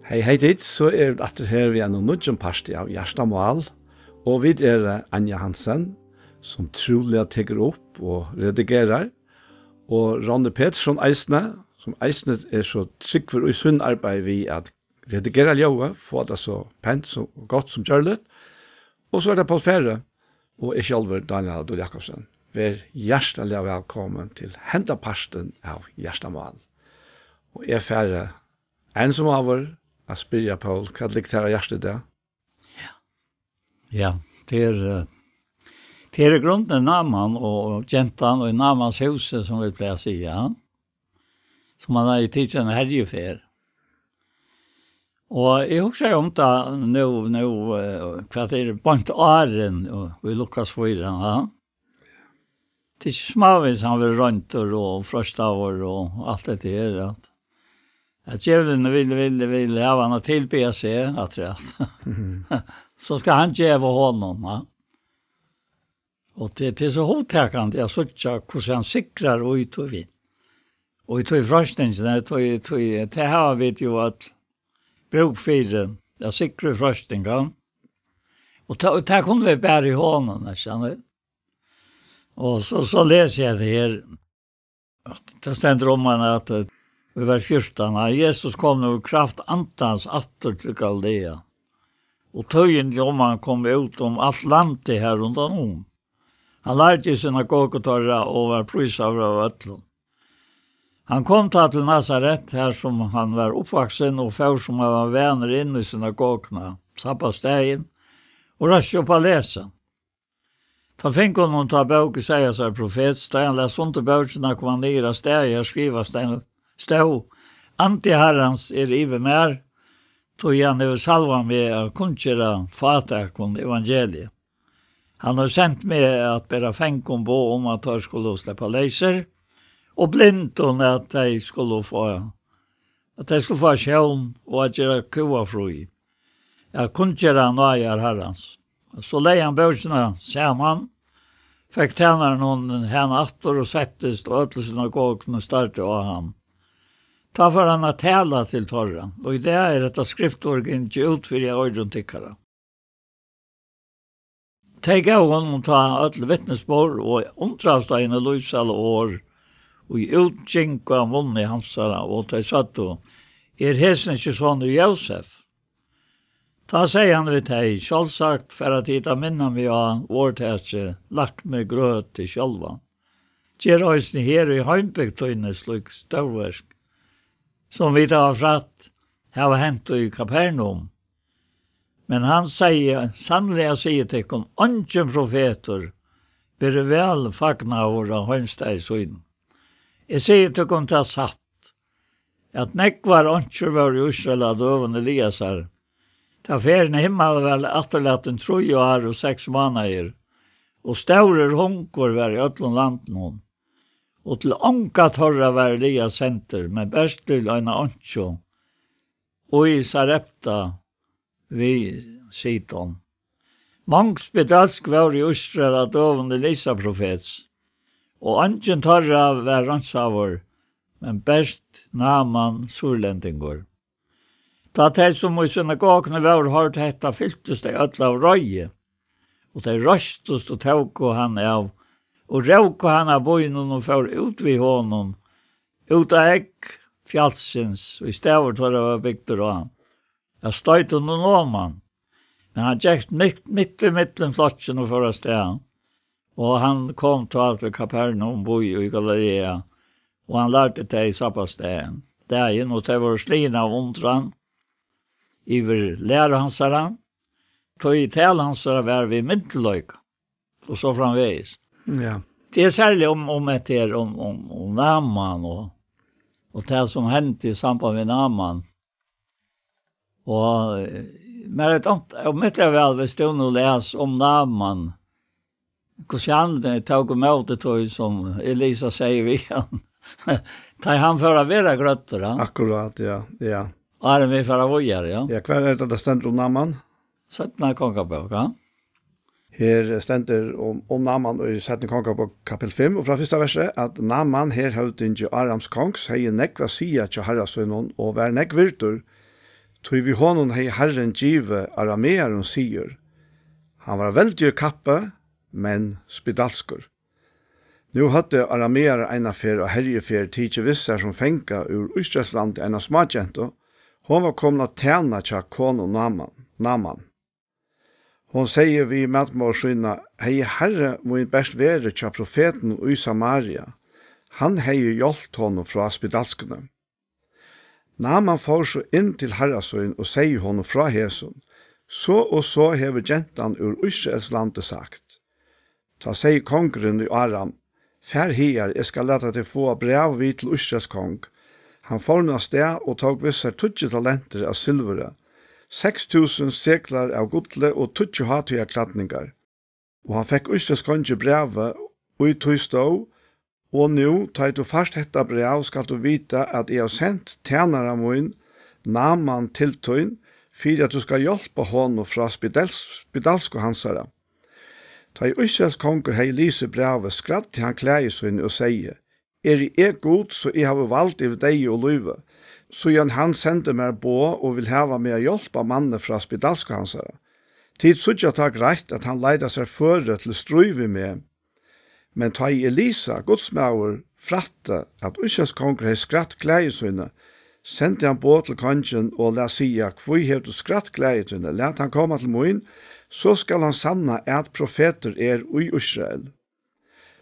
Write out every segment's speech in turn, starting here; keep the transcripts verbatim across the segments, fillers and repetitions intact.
Hey, hey tit, so eru vit aftur her við einum nýggjum parti av Hjartamál. Og vit eru, eh, Anja Hansen, sum trúliga tekur upp og redigerar. Og Ronny Petersson eisini, sum eisini er so tryggur í sín arbeiði við at redigera ljóðið, fáa tað so pent og gott sum gjørligt. Og so er tað Poul Færø og eg sjálvur, Dánjal Adolfsen. Ver hjartaliga vælkomin til henda partin av Hjartamál. Og eg fari enn sum áður at spyrja Poul, hvat liggur tær á hjarta í dag? Ja, tað er, eh, tað er í grunden Náman og, og gentan og í Námans húsi, sum vit plaga at siga, ja. Sum hann hevði tikið eina herjuferð. Og eg hugsaði um tað nú, nú, eh, hvat er beint áðrenn, og í Lukas fýra, ja. Tað er ikki smávegis hann verður royndur og freistaður og alt hetta her, at, at djevulin vil, vil, vil hava hann at tilbiðja seg, afturat. Mhm. So skal hann geva honum, ja. Og tað, tað er so hugtakandi at síggja, hvussu hann sigrar í tí. Og í tí freistingini, tí, tí, tað hava vit jo øll brúk fyri, at sigra í freistingar. Og tað, og tað kunnu vit bara í honum, skilja tit. Og so, so lesi eg hetta her. Tað stendur um hann at, eh, í vers fjúrtan, at Jesus kom nú í kraft Andans aftur til Galilea, og tíðindi um hann kom út um alt landið har rundan um. Hann lærdi í synagogu teirra og var prísaður av øllum. Hann kom tá til Nasaret, har sum hann var uppvaksin, og fór sum hann var vanur inn í synagoguna, sabbatsdagin, og reis upp at lesa. Tá fingu honum tá bók Esaiasar profets, tá hann las undir bókina, kom hann niður á staðið, har skrivað stóð: Andi Harrans er yvir mær, tí hann hevur salvað meg at kunngera fátækum evangeliið. Hann hevur sent meg at bera fangum boð um, at teir skulu sleppa leysir, og blindum, at tey skulu fáa, at tey skulu fáa sjón, og at gera kúgað frí, at kunngera náðar Harrans. So legði hann bókina saman, fekk tænaran honum hana aftur og settist, og øll í synagoguni stardu á hann. Tá fór hann at tala til teirra, og í dag er hetta skriftorð gingið út fyri oyrum tykkara. Tey góvu honum tá øll vitnisburð og undraðust á hini lívsælu orð, ið útgingu av munni hansara, og tey søgdu: Er hesin ikki sonur Jósef? Tá segði hann við tey: Sjálvsagt fara tit at minna meg á orðtakið: Lagt meg grøt til sjálvan. Ger eisini her í heimbygd tíni slík stórverk, sum vit hava frætt hava hent í Kapernaum. Men hann segði: Sanniliga sigi eg tykkum, eingin profetur verður væl fagnaður á heimstaði sínum. Eg sigi tykkum tað satt, at nógvar einkjur vóru í Ísrael á døgum Eliasar, tá ferðin í himmal var afturlatin trý ár og seks mánaðir, og stórur hungur var í øllum landinum, og til onga teirra var Elias sendur, men bert til eina einkju í Sarepta við Sidon. Mong spedalsk vóru í Ísrael á døgum Elisa profets, og eingin teirra var reinsaður, men bert Náman, sýrlendingur. Tá tey, sum í synagoguni vóru, hoyrdu hetta, fyltust tey øll av reiði, og tey reistust og tóku hann av, og róku hann av býnum og fóru út við honum, út á egg fjallsins, ið staður teirra var bygdur á, at stoyta honum oman. Men hann gekk mitt, mitt ímillum flokkin og fór avstað. Og hann kom tá til Kapernaum, bý í Galilea, og hann lærdi tey sabbatsdagin, dagin, og tey vóru sligin av undran yvir læru hansara, tí tal hansara var við myndugleika, og so framvegis. Ja. Tað er serliga um, um hetta her, um, um, um Náman og, og tað sum hendi í samband við Náman. Og, eh, men eg dámdi, og mitt er væl, viss tú nú les um Náman, hvussu hann, eh, tók ímóti tí sum Elisa segði við hann. Tá hann fór at vera grøddur, ja. Akkurát, ja, ja. Áðrenn vit fara víðari, ja. Ja, hvar er tað, tað stendur um Náman? Seinna Kongabók, ja. Her stendur um, um Náman í seinnu Kongabók, kapittul fimm, og frá fyrsta versi, at Náman, herhøvdingi Árams kongs, hevði nógv at siga hjá harra sínum og var nógv virdur, tí við honum hevði Harrin givið aramearum sigur. Hann var veldigur kappi, men spedalskur. Nú høvdu aramearar eina ferð á herjuferð tikið við sær sum fanga úr Ísraelslandi eina smágentu. Hon var komin at tæna hjá konu Náman, Náman. Hon segði við matmóður sína: "Hevði Harri mín bert verið hjá profetinum í Samaria, hann hevði hjálpt honum frá spedalskuni." Náman fór so inn til harra sín og segði honum frá hesum: "So og so hevur gentan úr Ísraels landi sagt." Tá segði kongurin í Aram: "Far higar, eg skal lata teg fáa bræv við til Ísraels kong." Hann fór nú avstað og tók við sær tíggju talentir av silvuri, seks túsund seklar av gulli og tíggju hátíðarklædningar. Og hann fekk Ísraels kongi brævið, í tí stóð: "Og nú, tá ið tú fært hetta bræv, skalt tú vita, at eg havi sent tænara mín, Náman, til tín, fyri at tú skal hjálpa honum frá spedals-, spedalsku hansara." Tá ið Ísraels kongur hevði lisið brævið, skræddi hann klæði síni og segði: "Eri eg Gud, so eg havi vald yvir deyða og lívi, síðan hann sendir mær boð og vil hava meg at hjálpa manni frá spedalsku hansara? Tit síggja tá greitt, at hann leitar sær føri til stríð við meg." Men tá ið Elisa, Gudsmaður, frætti, at Ísraels kongur hevði skrætt klæði síni, sendi hann boð til kongin og læt siga: "Hví hevur tú skrætt klæði tíni? Lat hann koma til mín, so skal hann sanna, at profetur er í Ísrael."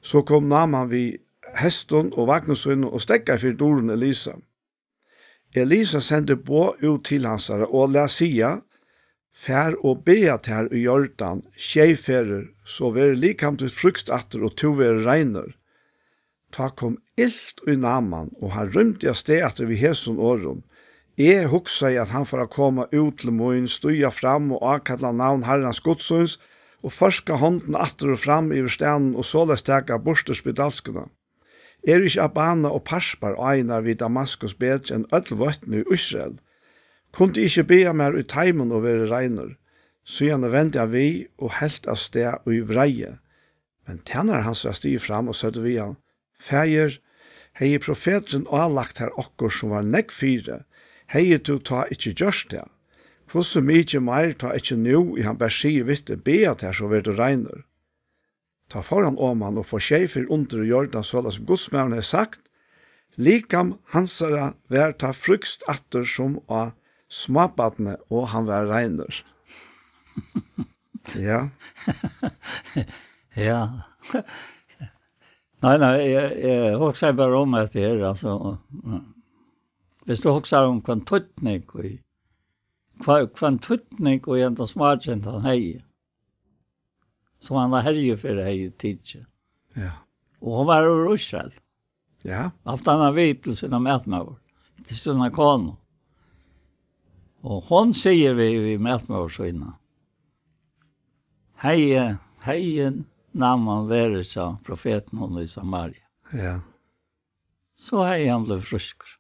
So kom Náman við hestum og vagni sínum og steðgaði fyri durum Elisa. Elisa sendi boð út til hansara og læt siga: "Far og baða tær í Jordan sjey ferðir, so verður likam títt frískt aftur og tú verður reinur." Tá kom ilt í Náman, og hann rýmdi av stað aftur við hesum orðum: "Eg hugsaði, at hann fór at koma út til mín, stíga fram og ákalla navn Harrans Gudsins, og førka hondina aftur og fram yvir staðnum og soleiðis taka burtur spedalskuna. Eru ikki Abana og Parpar áirnar við Damaskus betri enn øll vøtn í Ísrael? Kundi eg ikki baða mær í teimum og verið reinur?" Síðani vendi hann við og helt av stað í vreiði. Men tænarar hansara stigu fram og søgdu við hann: "Faðir, hevði profeturin álagt tær okkurt, sum var nógv fyri, hevði tú tá ikki gjørt tað? Hvussu mikið meir, tá ikki nú, ið hann bert sigur við teg: 'Baða tær, so verður tú reinur'?" Tá fór hann oman og fór sjey ferð undir í Jordan, soleiðis sum Gudsmaðurin hevði sagt. Likam hansara var tá frískt aftur sum á smábarni, og hann var reinur. Ja. Ja. Nei, nei, eg, eg hugsaði bara um hetta her, altso, viss tú hugsar um hvønn týdning í, hva-, hvønn týdning í henda smágentan hevði, sum hann á herjuferiu hevði tikið. Ja. Og hon var úr Ísrael. Ja. Haft hana við til sína matmóður, til sína konu. Og hon sigur við, við matmóður sína: "Hevði, hevði Náman verið hjá profetinum í Samaria, ja, so hevði hann blivið frískur."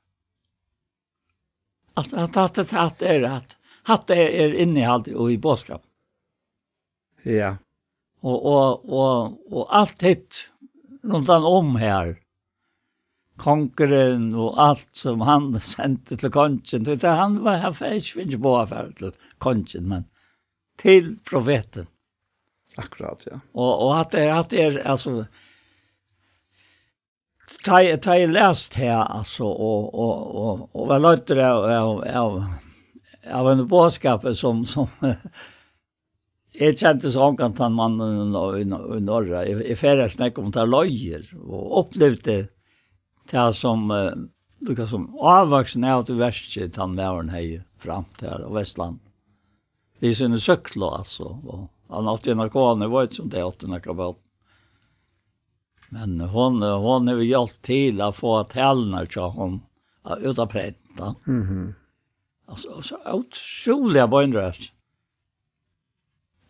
At, at, at, at, at er, at, at er, er innihald í boðskap. Ja. Og, og, og, og alt hitt rundan um her, kongurin og alt sum hann sendi til kongin, tí tað, hann var, hann fekk ikki fingið boð at fara til kongin, men til profetin. Akkurát, ja. Og, og at er, at er, altso, tá eg, tá eg las her, altso, og, og, og, og var leiddur av, av, av, av ein boðskap sum, sum eg kendi so ongan tann mannin í, í, í Norra. Eg, eg ferðaðist nógv um tær leiðir og upplivdi tað sum, eh, líka sum ávøksin av tí verki, tann maðurin hevði framt her á Vestland. Við síni súkklu, altso, og hann átti eina konu, eg veit ikki um tey áttu nakað barn. Men hon, hon hevur hjálpt til at fáa talurnar hjá honum, eh, út á prent, tá. Mhm. Altso, so ótrúliga beinrøtt.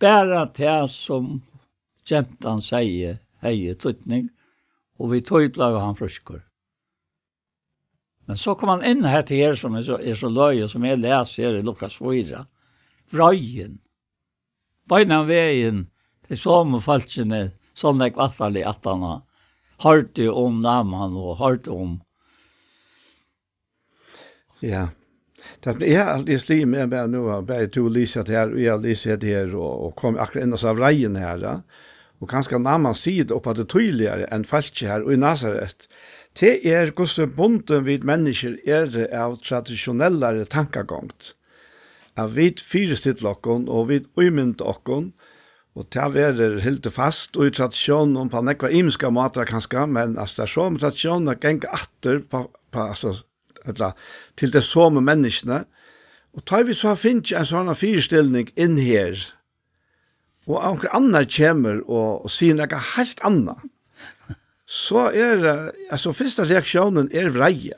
Bara tað sum gentan segði, hevði týdning, og við tí bleiv hann frískur. Men so kom hann inn hetta her, sum er so, er so løgið, sum eg les her í Lukas fýra. Vreiðin. Beinan vegin, tey somu fólkini, so nógv aftarliga aftaná, hoyrdu um Náman og hoyrdu um. Ja. Tað er alt, eg sliði meg bara nú, at bæði tú lýsa tað her, og eg lýsi tað her, og, og kom akkurát inn á so reiðin her, ja. Og kanska Náman sigur tað upp á tað týðiligari enn fólkið her í Nasaret. Tað er, hvussu bundin vit menniskju eru av tradisjonellari tankagongd. At vit fyristilla okkum, og vit ímynda okkum, og tað verður hildið fast í tradisjónum á nógvar ymiskar mátar kanska, men, altso, tær somu tradisjónirnar ganga aftur á, á, altso, ella til tey somu menniskjuni. Og tá vit so hava fingið ein sovorðnan fyristilling inn her, og onkur annar kemur og, og sigur nakað heilt annað, so er, eh, altso, fyrsta reaktiónin er vreiði.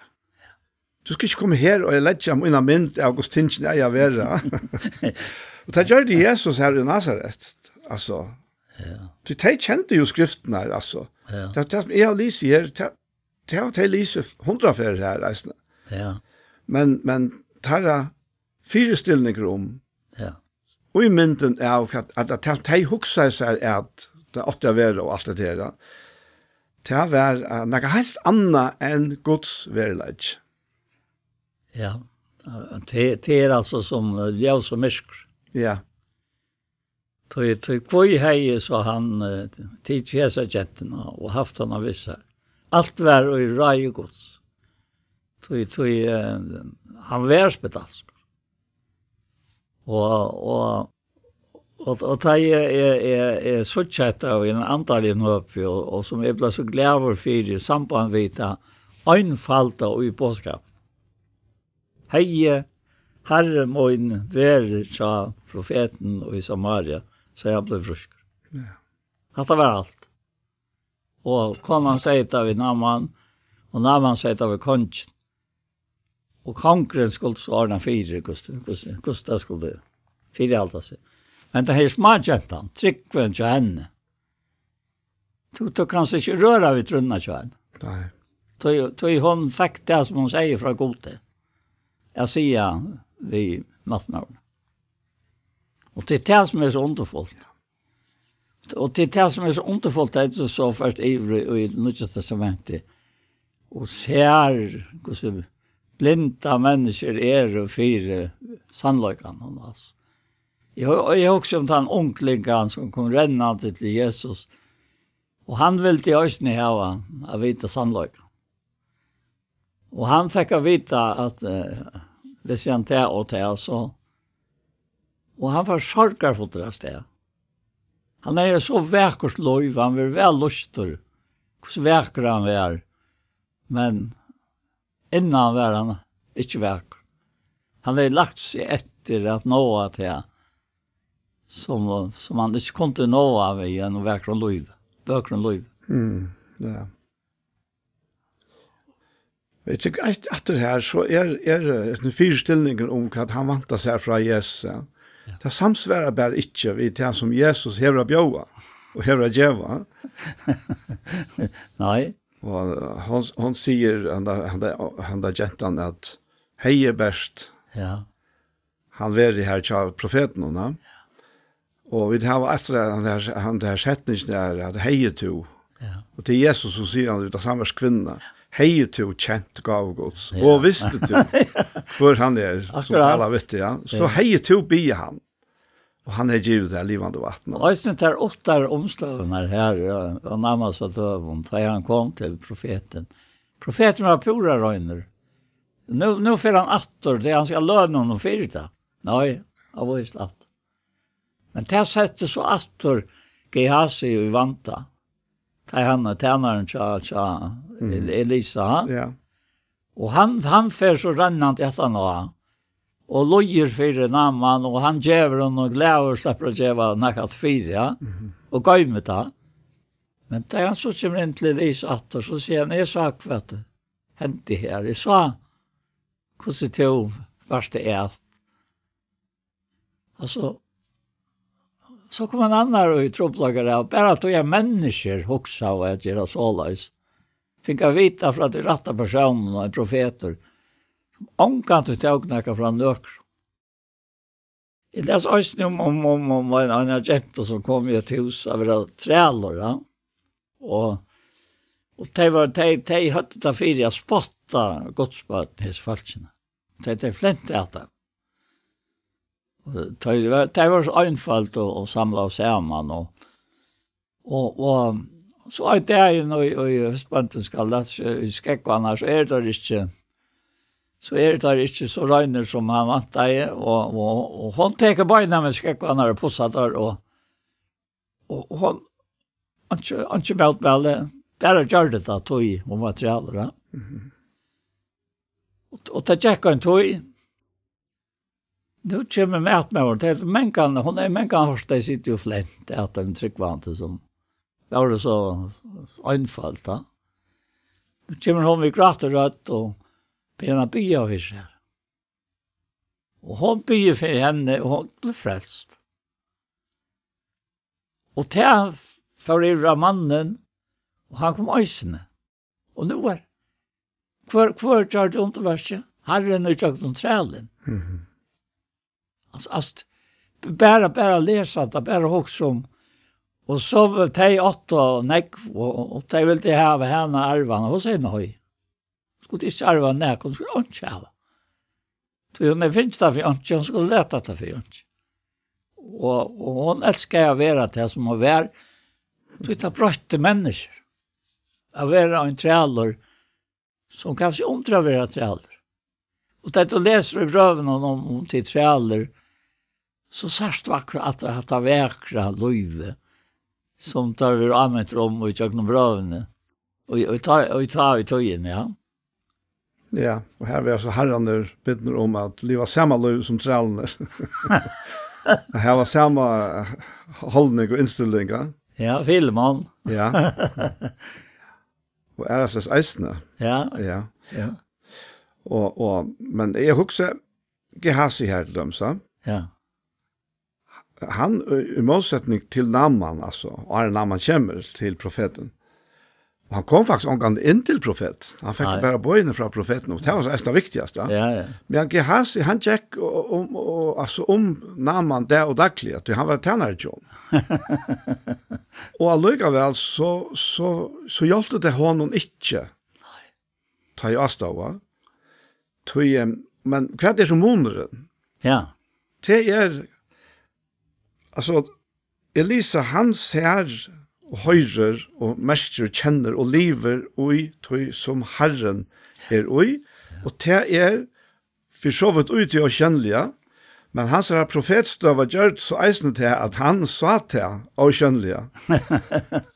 Tú skalt ikki koma her og leggja mína mynd av, hvussu tingini eiga at vera. Og tað gjørdi Jesus her í Nasaret, altso. Ja. Tí tey kendu jo skriftirnar, altso. Ja. Tað, tað, eg havi lisið her, tað, tað hava tey lisið hundrað ferðir her, eisini. Ja. Men, men teirra fyristillingur um, ja, og í myndin av at, at, at tey hugsaðu sær at tað átti at vera og alt det der, tað var, eh, nakað heilt annað enn Guds veruleiki. Ja, det, det er altso sum, eh, ljós og myrkur. Ja. Tí, tí hví hevði so hann, eh, tikið hesa gentuna og havt hana við sær? Alt var í ráði Guds. Tí, tí, eh, hann var spedalskur. Og, og, og, og tá eg, eg, eg, eg síggi hetta í einum andaligum høpi, og, og sum eg bleiv so glaður fyri í samband við tað einfalda í boðskap. Hevði Harri mín verið hjá profetin í Samaria, so hevði hann blivið frískur. Ja. Hatta var alt. Og konan segði tað við Náman, og Náman segði tað við kongin. Og kongurin skuldi so ordna fyri, hvussu, hvussu, hvussu tað skuldi fyrihalda seg. Men tað her smágentan, trúgvin hjá henni, tú, tú kanst ikki røra við trúnna hjá henni. Nei. Tí, tí hon fekk tað sum hon segði frá Gudi, at siga við náttmaðurin. Og tað er tað sum er so undurfult. Og tað er tað sum er so undurfult, tað er so, so ført yvir í, í Nýggja Testamenti. Og sær, hvussu blinda menniskjur eru fyri sannleikanum, altso. Eg, eg hugsi um tann unglingan sum kom rennandi til Jesus, og hann vildi eisini hava at vita sannleikan. Og hann fekk at vita at, eh, vissi hann tað og tað, so, og hann var sorgarfullur av stað. Hann hevði so vakurt lív, hann var væl lýstur, hvussu vakur hann var, men innan var hann ikki vakur. Hann hevði lagt seg eftir at náa tað, sum, sum hann ikki kundi náa við einum vakrum lívi, vøkrum lívi. Mm, ja. Eg tykki eitt aftur her, so er, er, eh, hesin fyristilningur um hvat hann væntar sær frá Jesus, ja. Ja. Tað samsvarar bara ikki við tað, sum Jesus hevur at bjóða og hevur at geva. Nei. Og, eh, hon, hon sigur, handa, handa, handa gentan, at hevði bert, ja, hann verið her hjá profetinum, ja. Og vit hava aftur hann her, hann her setningin er, at hevði tú. Ja. Og til Jesus, so sigur hann, við tað sama kvinna, hevði tú kent gávu Guds, ja, og visti tú, hvør hann er, sum, akkurát, talar við teg, ja, so, ja, hevði tú biðið hann, og hann hevði givið tær livandi vatn. Og eisini tær uttara umstøðurnar her, ja, og nærmast at døgum, tá hann kom til profetin. Profetin var púra reinur. Nú, nú fer hann aftur, tí hann skal løna honum fyri tað. Nei, hann var ikki aftur. Men tað setti so aftur Gehazi í vanda. Tá hann er tænarin hjá, hjá, mm, El-, Elisa, ha? Ja. Og hann, hann fer so rennandi aftan á, og lýgur fyri Náman, og hann gevur honum glaður, sleppur at geva nakað fyri, ja? Mhm. Og goymir tað. Men tá hann so kemur inn til Elisa aftur, so sigur hann: "Eg sá hvat hendi her. Eg sá, hvussu tú varst at." Altso, so kom ein annar í trupulleikar av, bara at tí at menniskjur hugsaðu at gera soleiðis. Fingu at vita frá tí rætta persóninum, ein profetur, sum ongantíð tók nakað frá nøkrum. Eg las eisini um, um, um, um ein, eina gentu, sum kom í eitt hús at vera trælur, ja. Og, og tey var, tey, tey høvdu tað fyri at spotta Guds børn, hesi fólkini. Tey, tey flentu at tað. Og tey var, tey var so einføld og, og samlaðu saman og, og, og so ein dagin og, og í spøntin skal lat seg í skógvarnar, so eru teir ikki, so eru teir ikki so reinir sum hann væntaði, og, og, og hon tekur beinanvegin skógvarnar og pussar teir, og, og, og hon, einki, einki mótmæli, bara gjørdi tað, tí hon var trælur, ja. Og, og tað gekk ein tíð, nú kemur matmaðurin, tað er mangan, hon er mangan hoyrt, tey sita og flenta at teimum trúgvandi sum var so einføld, ja. Nú kemur hon við gráti rødd og biður hana biðja fyri sær. Og hon biður fyri henni, og hon bleiv frelst. Og tað fór yvir á mannin, og hann kom eisini. Og nú er, hvør, hvør gjørdi undirverkið? Harrin í gjøgnum trælin. Mhm. Altso, altso, bara, bara lesa tað, bara hugsa um. Og so var tey átta og nógv, og, og tey vildu hava hana arva, og hon segði nei. Skuldi ikki arva nakað, hon skuldi einki hava. Tí hon hevði fingið tað fyri einki, hon skuldi lata tað fyri einki. Og, og hon elskaði at vera tað sum hon var, tí tað broytti menniskju. At vera ein trælur, sum gav seg undir at vera trælur. Og tá tú lesur í brøvunum um, um tit trælur, so sært tú akkurát at hatta vakra lívið, sum tað verður ámintur um í gjøgnum brøvini, og, og, tá, og tá í tíðini, ja. Ja, og her verða so harrarnir bidnir um at liva sama lív sum trælirnir. At hava sama holdning og innstilling, ja. Ja, Filemon. Ja. Og Erastes eisini. Ja. Ja. Ja. Og, og, men eg hugsi, Gehazi her til dømis, ja. Ja. Hann, í, í mótsetning til Naaman, altso, áðrenn Naaman kemur til profetin, og hann kom faktiskt ongantíð inn til profetin. Hann fekk Nei. bara boðini frá profetinum, og tað var so eisini tað viktigasta. Ja, ja. Men Gehazi, hann gekk og, og, og, altso, um Naaman dag og dagliga, tí hann var tænari hjá honum. Og allíkavæl, so, so, so hjálpti tað honum ikki. Nei. Tá ið ástøða. Tí, em, men hvat er so munurin? Ja. Tað er, altso, Elisa, hann sær og hoyrir og merkir og kennir og livir í tí, sum Harrin er í, og tað er fyri so vítt í tí ósjónliga, men hansara profetstøða gjørdi so eisini tað, at hann sá tað ósjónliga.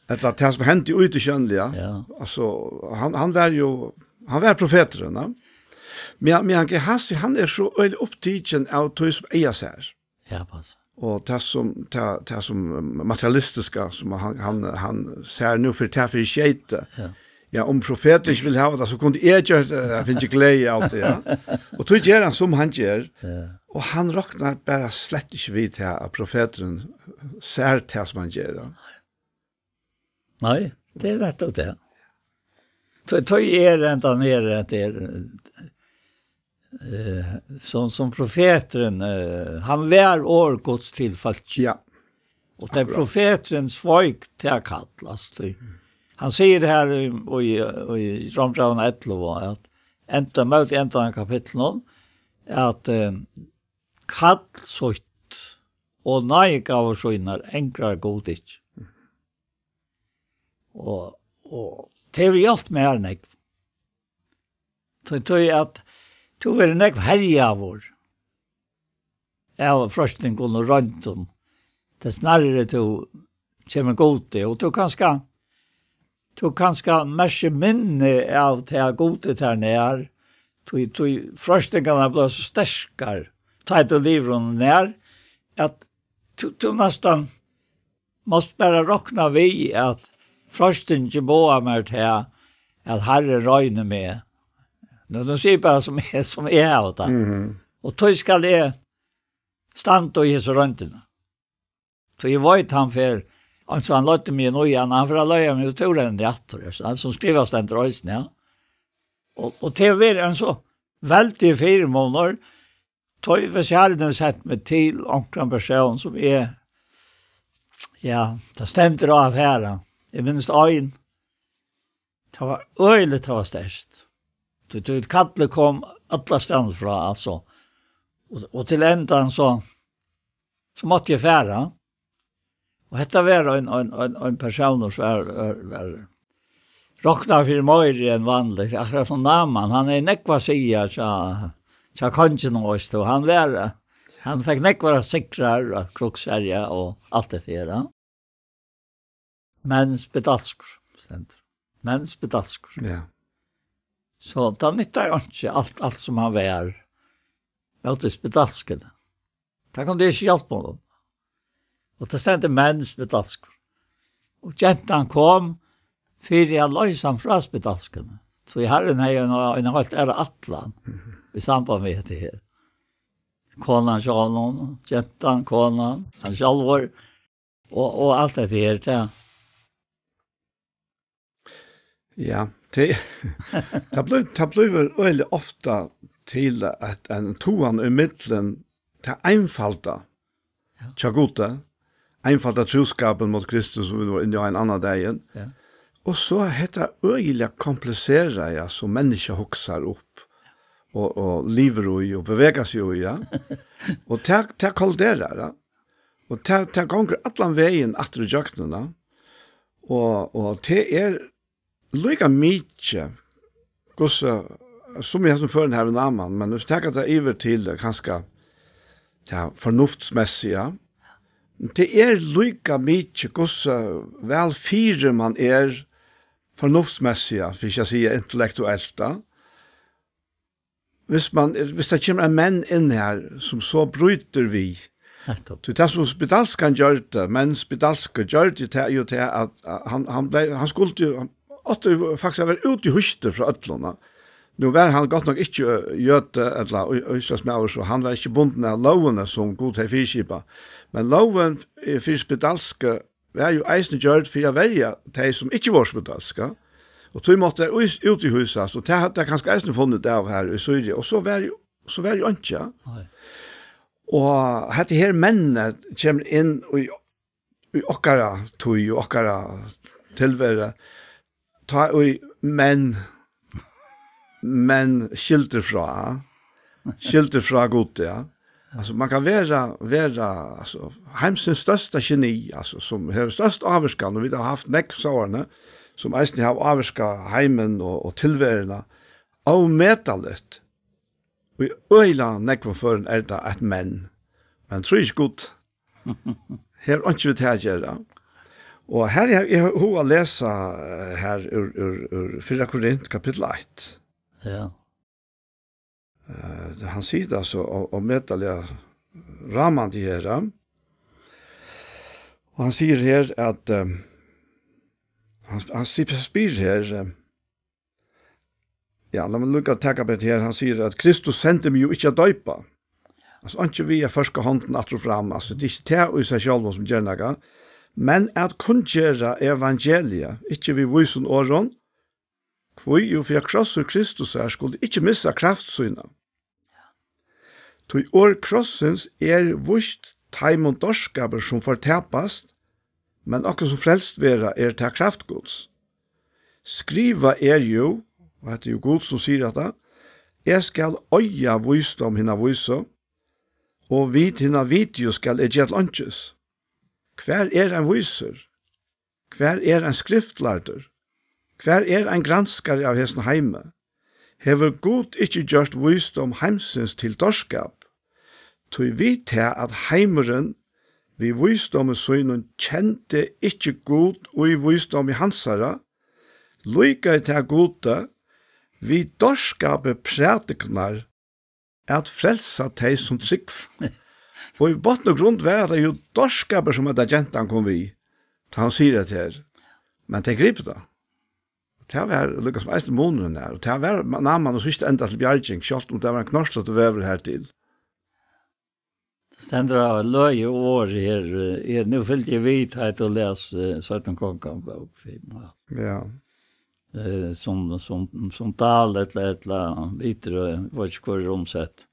Ella tað, sum hendi í tí sjónliga. Ja. Altso, hann, hann var jo, hann var profeturin, ja. Men, men Gehazi, hann er so øgiliga upptikin av tí, sum eygað sær. Ja, pass. Og tað sum, tað, tað sum materialistiska, sum hann, hann, hann sær nú fyri tað fyri skeyti. Ja. Ja, um profetur ikki vil hava tað, so kundi eg gjørt, eh, fingið gleði av tí, ja. Og tí ger hann sum hann ger. Ja. Og hann roknar bara slett ikki við tað, at profeturin sær tað sum hann ger, ja. Nei, tað er rætt og tað. Tí, tí er hendan her, at tað er, eh, sum, sum profeturin, eh, hann var orð Guds til fólkið. Ja. Og tað Akkurát. profeturin sveik tað kall, altso, tí. Hann sigur her í, í, í Rómbrævinum ellivu, at enda, móti endan av kapitlinum, at, eh, kall sítt og náðigávur sínar angrar Gud ikki. Og, og tað hevur hjálpt mær nógv. Tí, tí at tú verður nógv herjaður av freistingum og royndum, tess nærri tú kemur Gudi, og tú kanska, tú kanska merkir minni av tí at Gudi tær nær, tí, tí freistingarnar blíva so sterkar, tá tú livir honum nær, at tú, tú næstan mást bara rokna við, at freistingin boðar mær tað, at Harrin roynir meg. Nú, nú sigi eg bara sum eg, sum eg havi tað. Mhm. Og tí skal eg standa í hesi royndini. Tí eg veit, hann fer, eins og hann leiddi meg inn í hana, hann fer at leiða meg út úr henni aftur, er sant, sum skrivað stendur eisini, ja. Og, og tað verður ein so veldigur fyrimunur, tá ið Harrin hevur sett meg til onkran persón, sum eg, ja, tað stendur á at fara. Eg minnist ein, tað var øgiligt, tað var sterkt. Tí, tí kallið kom allastaðni frá, altso. Og, og til endan so, so mátti eg fara. Og hetta var ein, ein, ein, ein persónur sum var, var, var roknaður fyri meira enn vanligt. Akkurát sum Náman, hann hevði nógv at siga hjá, hjá konginum, veitst tú. Hann var, hann fekk nógvar sigrar og krígsherja og alt hetta her, ja. Men spedalskur, stendur. Men spedalskur. Ja. So tað nyttar einki alt, alt sum hann var. Móti spedalskuni. Tað kundi ikki hjálpa honum. Og tað stendur men spedalskur. Og gentan kom fyri at loysa hann frá spedalskuni. So Harrin hevði ein, ein heilt aðra ætlan í samband við hetta her. Konan hjá honum, gentan, konan, hann sjálvur, og, og alt hetta her, ja. Ja, tað, tað blívur, tað blívur øgiliga ofta til at ein togan í millum tað einfalda, ja, hjá Gudi, einfalda trúskapin móti Kristus, sum vit vóru inni á ein annan dagin. Ja. Og so hetta øgiliga kompliseraða, ja, sum menniskja hugsar upp og, og livir í og bevegar seg í, ja. Og tað, tað kolliderar, ja. Og tað, tað gongur allan vegin aftur í gjøgnum, ja. Og, og tað er líka mikið, hvussu, sum í hesum førum her við Náman, men hvis taka tað yvir til, eh, kanska tað fornuftsmessiga, tað er líka mikið, hvussu væl fyri mann er fornuftsmessiga, fyri ikki at siga intellektuelt, da. Hvis man, hvis tað kemur ein menn inn her, sum so brýtur við, nettupp, tí tað sum spedalskan gjørdi, men spedalskur gjørdi tað jú tað, at, at hann, hann bleiv, hann skuldi jú, hann átti jú faktiskt at vera útihýstur frá øllum, ja. Nú var hann gott nokk ikki, eh, jødi ella í-, ísraelsmaður, so hann var ikki bundin av lógini sum Gud hevði fyriskipað. Men lógin, eh, fyri spedalsku var jú eisini gjørd fyri at verja tey, sum ikki vóru spedalsk, ja. Og tí mátti tær ís-, útihýsast, og tað høvdu tær kanska eisini funnið av her í Sýria. Og so var jú, so var jú einki, ja. Nei. Og hetta her mennið kemur inn í, í okkara tíð, í okkara tilveru, tá ið menn, menn skildir frá, skildir frá Gudi, ja. Altso, man kann vera, vera, altso, heimsins størsta geni, altso, sum hevur størst ávirkan, og vit hava havt nógv sovorðni, sum eisini hava ávirkað heimin og, og tilveruna ómetaligt. Og í øgiliga nógvum førum er tað eitt men. Men trýr ikki Gud. Hevur einki við tað at gera. Og her, eg, eg havi hug at lesa, eh, her úr, úr, úr fyrra Korint, kapittul eitt. Ja. Eh, hann sigur tað so ó-, ómetaliga rámandi her, ja. Og hann sigur her at, eh, hann, hann si-, spyr her, eh, ja, lat meg líka taka betur her, hann sigur at Kristus sendi meg jú ikki at doypa. Altso, einki við at førka hondina aftur og fram, altso, tað er ikki tað í sær sjálvum sum ger nakað, men at kunngera evangeliið, ikki við vísum orðum, hví jú fyri at krossur Kristusar skuldi ikki missa kraft sína. Tí orð krossins er víst teimum dárskapi, sum fortapast, men okkum, sum frelst verða, er tað kraft Guds. Skrivað er jú, og hetta er jú Gud, sum sigur hetta, eg skal oyða vísdóm hinna vísu, og vit hinna vitigu skal eg gera til einkis. Hvar er ein vísur? Hvar er ein skriftlærdur? Hvar er ein granskari av hesum heimi? Hevur Gud ikki gjørt vísdóm heimsins til dárskap? Tí við tað, at heimurin við vísdómi sínum kendi ikki Gud í vísdómi hansara, líkaði tað Gudi við dárskapi prædiknar at frelsa tey, sum trúgva. Og í botn og grund var hetta jú dárskapur, sum hetta gentan kom við, tá hon sigur hetta her. Men tey gripu tað. Og tað var líka sum eisini munurin her. Og tað var Náman og síðsta enda til bjarging, sjálvt um tað var ein knorslóttur vegur her til. Stendur av løgi orð her, eh, eg, nú fylgdi eg við, tá eg las, eh, Seinnu Kongar bók fimm, ja. Ja. Eh, sum, sum, sum dal ella, ella vitri, eg veit ikki hvør er umsett.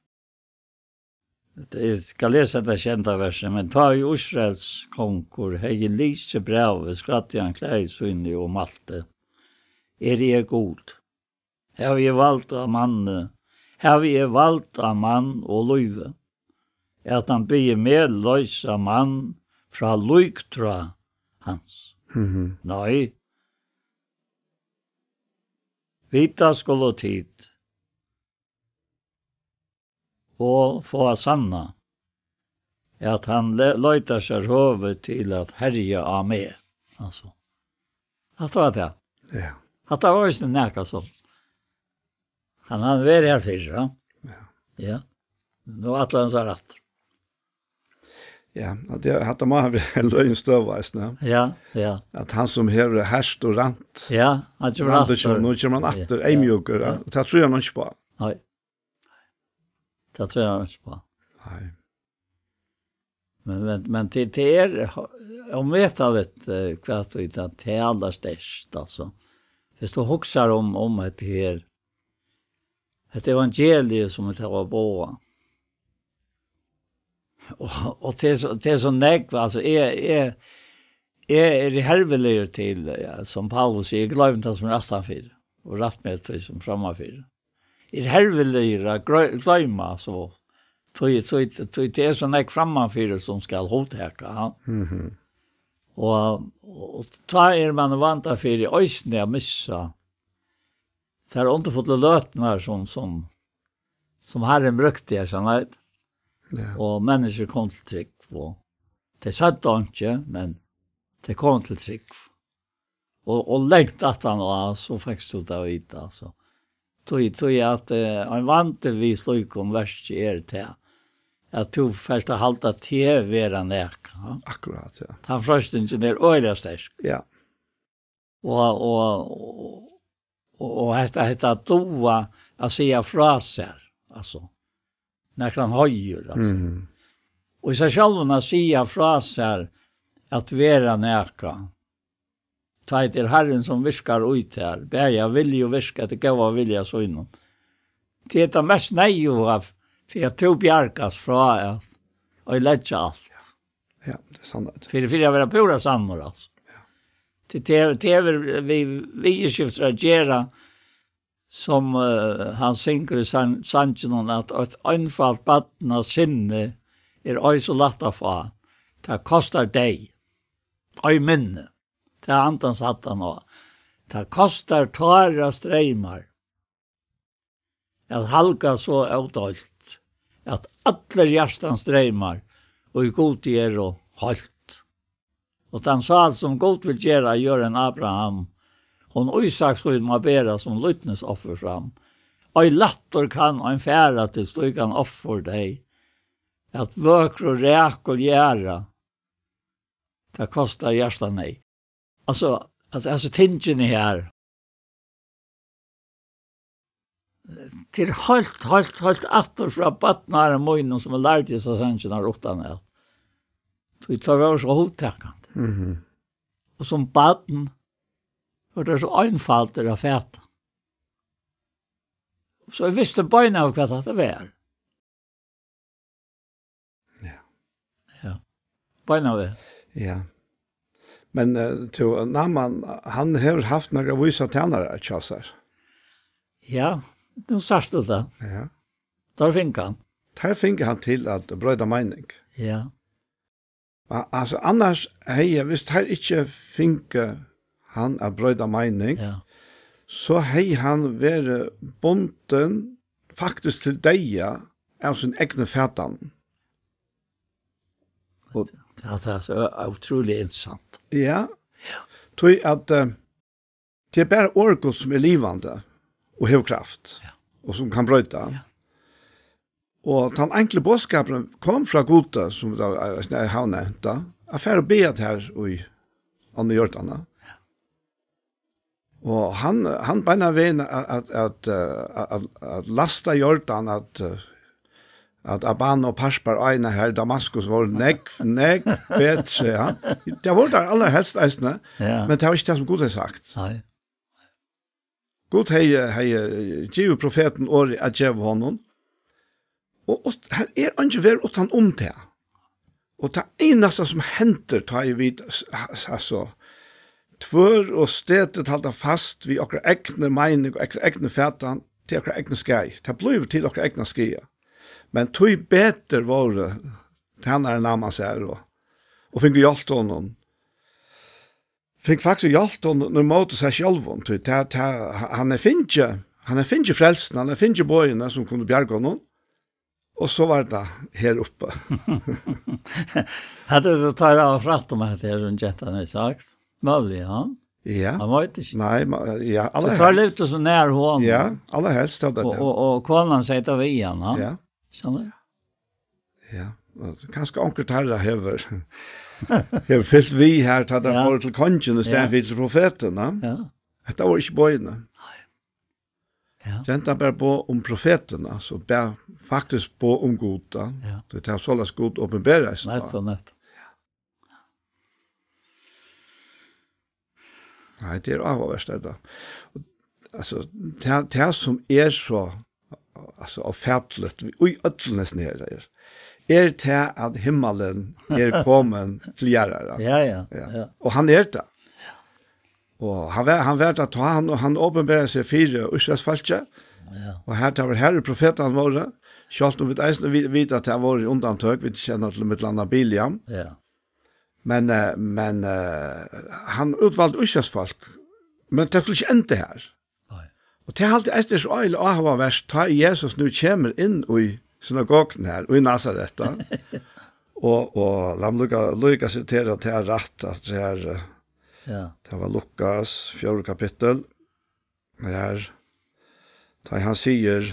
Eg skal lesa hetta sjeynda versið, men tá ið Ísraels kongur hevði lisið brævið, skræddi hann klæði síni og mælti: Eri eg Gud? Havi eg vald á manni, havi eg vald á mann og lívi, at hann biði meg loysa mann frá líktrá hans. Mhm. Nei, vita skulu tit og fáa sannað, at hann le-, leitar sær høvi til at herja á meg. Altso, hatta var tað. Ja. Hatta var eisini nakað sum, hann hevur verið her fyrr, ja. Ja. Ja. Nú ætlar hann sær aftur. Ja, at tað, hatta má hava verið ein løgin støða, eisini. Ja, ja. At hann sum hevur herjað og rænt, ja, hann kemur rænt aftur. Nú kemur hann aftur, ja, eyðmjúkur, ja. Ja. Og tað trúði hann ikki uppá. Nei. Tað trúði hann ikki uppá. Nei. Men, men, men tað, tað er ómetaligt, eh, hvat tað talar sterkt, altso. Viss tú hugsar um, um hetta her, hetta evangeliið sum vit hava boðað. Og, og tað er so, tað er so nógv, altso, eg, eg, eg eri herviligur til, ja, sum Paulus sigur, gloym tað sum er aftanfyri, og rætt meg tí sum frammanfyri. Er herviligur at glø-, gloyma, so, tí, tí, tí tað er so nógv frammanfyri sum skal hugtaka, ja. Mhm. Og, og tá er man vandað fyri eisini at missa tær undurfullu løturnar sum, sum, sum Harrin brúkti her, sannheit. Ja. Og menniskju komu til trúgv, og tey søgdu einki, men tey komu til trúgv. Og, og langt aftan á, so fekst tú tað at vita, altso. Tí, tí at, eh, ein vandi við slíkum verki er tað, at tú fert at halda teg vera nakað, ja. Akkurát, ja. Tann freistingin er øgiliga sterk. Ja. Og, og, og, og hetta, hetta at duga at siga frá sær, altso, nakran heiður, altso. Mhm. Og í sær sjálvum at siga frá sær at vera nakað. Tá er tað Harrin sum virkar í tær, bæði av vilja og virka eftir góða vilja sínum. Tað er tað mest neyðuga, fyri at tú bjargast frá at oyðileggja alt. Ja, tað er sannheit. Fyri, fyri at vera púra sannur, altso. Ja. Tað, tað, tað hevur við viðurskiftir at gera, sum, eh, hann syngur í san-, sanginum, at eitt einfalt barn av sinni er ei so lætt at fáa. Tað kostar deyð, ei minni. Tað er andans hæddan á. Tað kostar tárastreymar at halga so ódeilt, at allir hjartans dreymar í Gudi eru heilt. Og tann sál, sum Gud vil gera á jørðini, Abraham, hon Ísak sín má bera sum lýdnisoffur fram. Ei lættur kann ein fara til slíkan offur, tey, at vøkru rakul jarða, tað kostar hjartaneyð. Altso, altso, hasi tingini her, til heilt, heilt, heilt aftur frá barnaárum mínum, sum eg lærdi hesar sangirnar uttanat. Tí teir vóru so hugtakandi. Mhm. Og sum barn vóru teir so einfaldir at fata. So eg visti beinanvegin, hvat hatta var. Ja. Ja. Beinanvegin. Ja. Men, eh, tú, Náman, hann hevur havt nakrar vísar tænarar hjá sær. Ja, nú sært tú tað. Ja. Teir fingu hann. Teir fingu hann til at broyta meining. Ja. A-, altso, annars hevði, viss teir ikki fingu hann at broyta meining, ja, so hevði hann verið bundin faktiskt til deyða av sín egnu fatan. Og ja, tað er so ótrúliga interessant. Ja. Ja. Tí at, eh, tað er bara orð Guds sum er livandi og hevur kraft, ja, og sum kann broyta. Ja. Og tann enkli boðskapurin kom frá Gudi, sum vit hava, eh, hava nevnt, at fara og biðja tær í ánni Jordani. Ja. Og hann, hann beinan vegin at, at, at, eh, at, at lasta Jordan, at, eh, at Abana og Parpar, áirnar har í Damaskus vóru nógv, nógv betri, ja. Tað vóru tær allarhelst eisini, ja, men tað var ikki tað, sum Gud hevði sagt. Nei. Gud hevði, hevði givið profetin orðið at geva honum. Og, og her er eingin verð uttan um tað. Og tað einasta, sum hendir, tá ið vit, s-, s-, altso, tvør og stæðigt halda fast við okkara egnu meining og okkara egnu fatan, til okkara egna skaði. Tað blívur til okkara egna skaða. Men tí betur vóru tænarar Námans her og, og fingu hjálpt honum. Fekk faktiskt hjálpt honum í móti sær sjálvum. Tí tað, tað, hann er fingið, hann er fingið frelsuna, hann er fingið boðini sum kundu bjarga honum. Og so var tað her uppi. Hetta er so tað er frætt um at tað er ein gentan er sagt. Møvlig, ja. Ja. Man veit ikki. Nei, man, ja, alla helst. Tað levde so nær hon. Ja, alla helst hevði og, og, og konan sigur tað við hann, ja. Ja. Skilur. Ja. Og kanska onkur teirra hevur hevur fylgt við her, tá tað ja. Fór til kongin og stedet ja. Fyri til profeten, ja. Ja. Hetta var ikki boðini. Nei. Ja. Gentan bar boð um profetin, altso bar faktiskt boð um Gud, ja. Ja. Tí tað soleiðis Gud opinberaði seg. Nett og nett. Nei, tað er áhugavert, er tað. Altso, tað, tað sum er so, altso, ófatiligt, í øllum hesum her, er, er tað at himmalin er komin til jarðar. Ja, ja, ja. Ja. Og hann er tað. Og hann var, hann var tað, tá hann, hann opinberaði seg fyri Ísraelsfólki. Ja. Og her, tað var her profetarnir vóru. Sjálvt um vit eisini vi-, vita at tað vóru undantøk, vit kenna til millum annað Bileam. Ja. Men, eh, men, eh, hann útvaldi Ísraelsfólk. Men tað skuldi ikki enda her. Nei. Og tað er altíð eisini so øgiliga áhugavert, tá Jesus nú kemur inn í synagoguna her, í Nasaret, tá. Og, og lat meg líka, líka sitera tað rætt, at tað er, eh, ja. Tað var Lukas, fjórða kapittul. Her, tá hann sigur,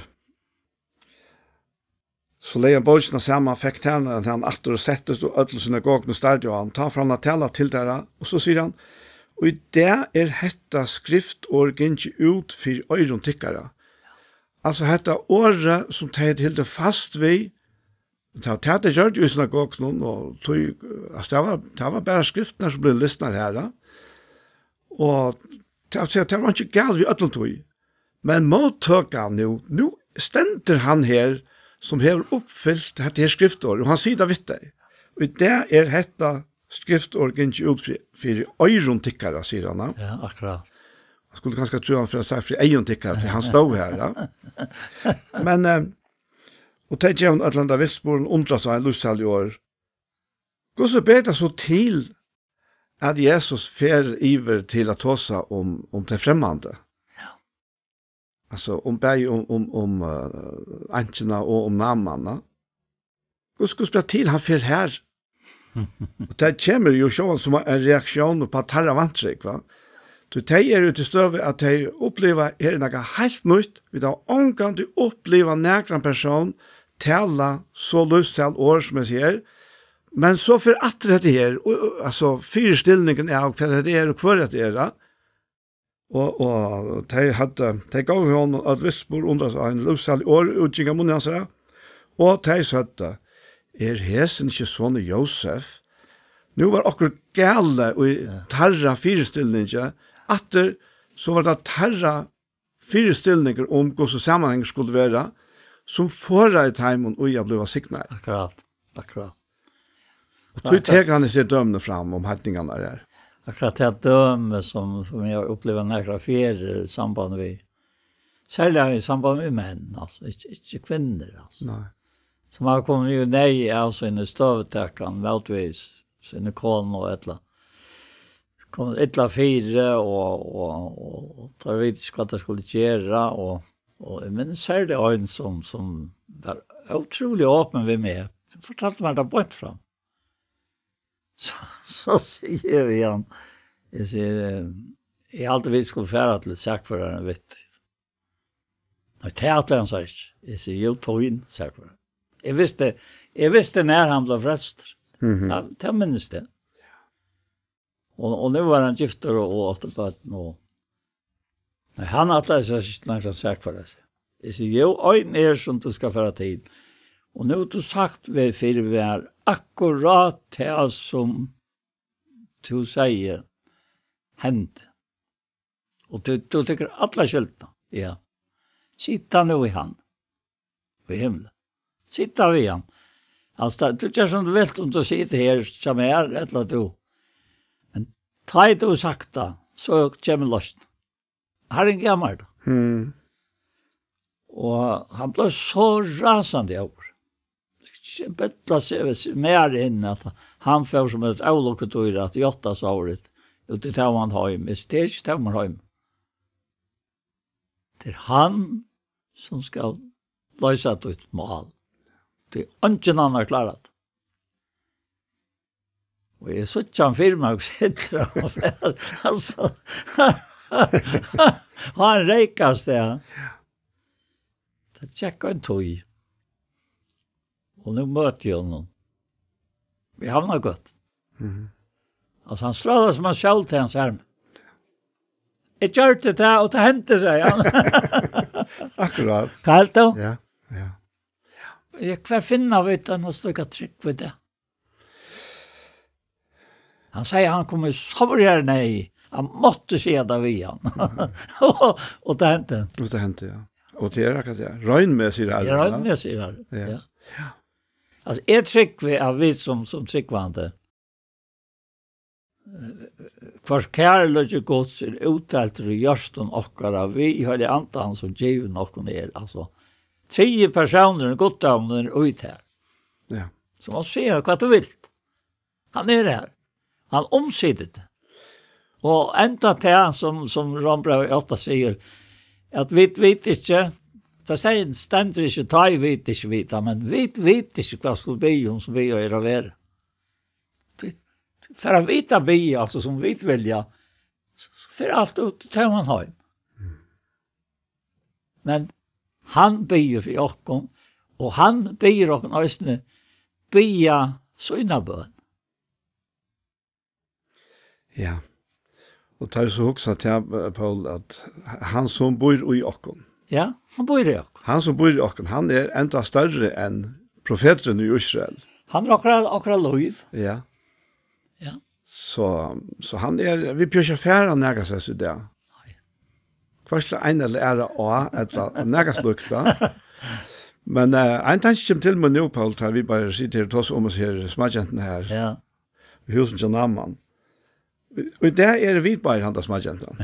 so legði hann bókina saman, fekk tænaran hann aftur og settist, og øll í synagoguni stardu á hann. Tá fór hann at tala til teirra, og so sigur hann, og í dag er hetta skriftorð gingið út fyri oyrum tykkara. Altso hetta orðið, sum tey høvdu hildið fast við, tað, tað, tey gjørdu í synagogunum, og tí, altso, tað var, tað var bara skriftirnar, sum blivu lisnar her, ja. Og tað, tað, tað var ikki galið við øllum tí. Men móttøkan nú, nú stendur hann her, sum hevur uppfylt hetta her skriftorð, og hann sigur tað við tey. Og í dag er hetta skriftorð gingið út fyri, fyri oyrum tykkara, sigur hann, ja. Ja, akkurát. Hann skuldi kanska trúð hann fyri at sagt fyri eygum tykkara, tí hann stóð her, ja. Men, eh, og tey geva hann øll handa vitnisburð, undrast á hesi lívsfarligu orð. Hvussu ber tað so til, at Jesus fer yvir til at tosa um, um tey fremmandu? Ja. Altso, um bæði um, um, um, eh, einkjuna og um Náman, ja. Hvussu, hvussu ber til, hann fer her? Og tað kemur jú sjálvandi sum ein reaktión upp á teirra vantrúgv, va? Tí tey eru í tí støðu, at tey uppliva, her er nakað heilt nýtt. Vit hava ongantíð upplivað nakran persón tala so lívsfarlig orð, sum eg sigi her. Men so fer aftur hetta her, og, og, altso, fyristilningin av, hvat hetta er, og hvør hetta er, ja. Og, og tey høvdu, tey góvu honum øll vitnisburð, undrast á hesi lívsfarligu orð, ið ganga av munni hansara. Og tey søgdu, er hesin ikki sonur Jósef? Nú var okkurt galið í ja. Teirra fyristilningi, aftur, so var tað teirra fyristilningur um, hvussu samanhangur skuldi vera, sum forðaði teimum í at bliva signaðir. Akkurát, akkurát. Og tí tekur hann hesi dømini fram um heidningarnar her. Akkurát tað dømi sum, sum eg havi upplivað nakrar ferðir í samband við, serliga í samband við menn, altso, ikki, ikki kvinnur, altso. Nei. Sum hava komið í neyð av síni støðutakan, mótvegis síni konu ella komið illa fyri og, og, og, og teir vita ikki hvat teir skulu gera og, og eg minnist serliga ein sum, sum var ótrúliga opin við meg, sum fortaldi mær tað beint fram. So, so sigi eg við hann, eg sigi, eg haldi vit skulu fara til sakføraran við teg. Nei, tað ætlaði hann sær ikki. Eg sigi, jú, tín sakførari. Eg visti, eg visti nær hann bleiv frelstur. Mhm. Ja, tað minnist eg. Og, og nú var hann giftur og, og átti børn og, nei, hann ætlaði sær ikki nakran sakførara. Eg sigi, jú, ein er sum tú skalt fara til. Og nú hevur tú sagt við, fyri mær akkurát tað sum tú segði hendi. Og tú, tú tekur alla skyldina. Ja. Sig tað nú við hann. Í himli. Sig tað við hann. Altso, tú ger sum tú vilt, um tú sigur tað her, sum er, ella tú. Men tá ið tú hevur sagt tað, so kemur loysn. Harrin gav mær tað. Hmm. Og hann bleiv so rasandi óður. Bella seg við mær inn, at hann fór sum eitt ólukkudýr at játta sovorðið út í tóman heim. Eg sigi, tað er ikki tómur heimur. Tað er hann, sum skal loysa títt mál. Tí eingin annar klárar tað. Og eg síggi hann fyri mær, og situr hann og fer, altso. Og hann reykar av stað. Tað gekk ein tíð. Og nú møti eg honum. Í Havnargøtu. Mhm. Altso, hann strálar sum ein sól til hann sær meg. Eg gjørdi tað, og tað hendi, segði hann. Akkurát. Hvat helt tú? Ja, ja. Ja, hvar finna vit eina slíka trúgv í dag? Hann segði, hann kom í sárari neyð. Hann mátti siga tað við hann. Og, og tað hendi. Og tað hendi, ja. Og tað er akkurát, ja. Royn meg, sigur Harrin, ja. Royn meg, sigur Harrin, ja. Ja. Altso, eg trúgvi at vit sum, sum trúgvandi, eh, hvørs kærleiki Guds er útdeiltur í hjørtum okkara, við Heilaga Andanum, sum givin okkum er. Altso, triði persónurin, guddómurin, er í tær. Ja. So man siga hvat tú vilt. Hann er her. Hann umsitur teg. Og enda tað, sum, sum Rómbrævið átta sigur, at vit vita ikki, tað sigur, stendur ikki, tá ið vit ikki vita, men vit vita ikki, hvat skulu biðja um, sum biðja er at vera. Tí, tí fara vit at biðja, altso, sum vit vilja, so, so fer alt út í tóman heim. Men hann biður fyri okkum, og hann biður okkum eisini biðja sína bøn. Ja. Og tá eg so hugsa til, eh, Poul, at hann sum býr í okkum. Ja, hann býr í okkum. Hann sum býr í okkum, hann er enda størri enn profeturin í Ísrael. Hann er okkara, okkara lív. Ja. Ja. So, so hann er, vit behøva ikki at fara nakað staðni í dag. Nei. Hvørki ein ella aðra á, ella nakað slíkt, ja. Men, eh, ein tanki kemur til meg nú, Poul, tá vit bara sita her og tosa um hasa her smágentuna her. Ja. Í húsinum hjá Náman. Og í dag eru vit bara handa smágentan.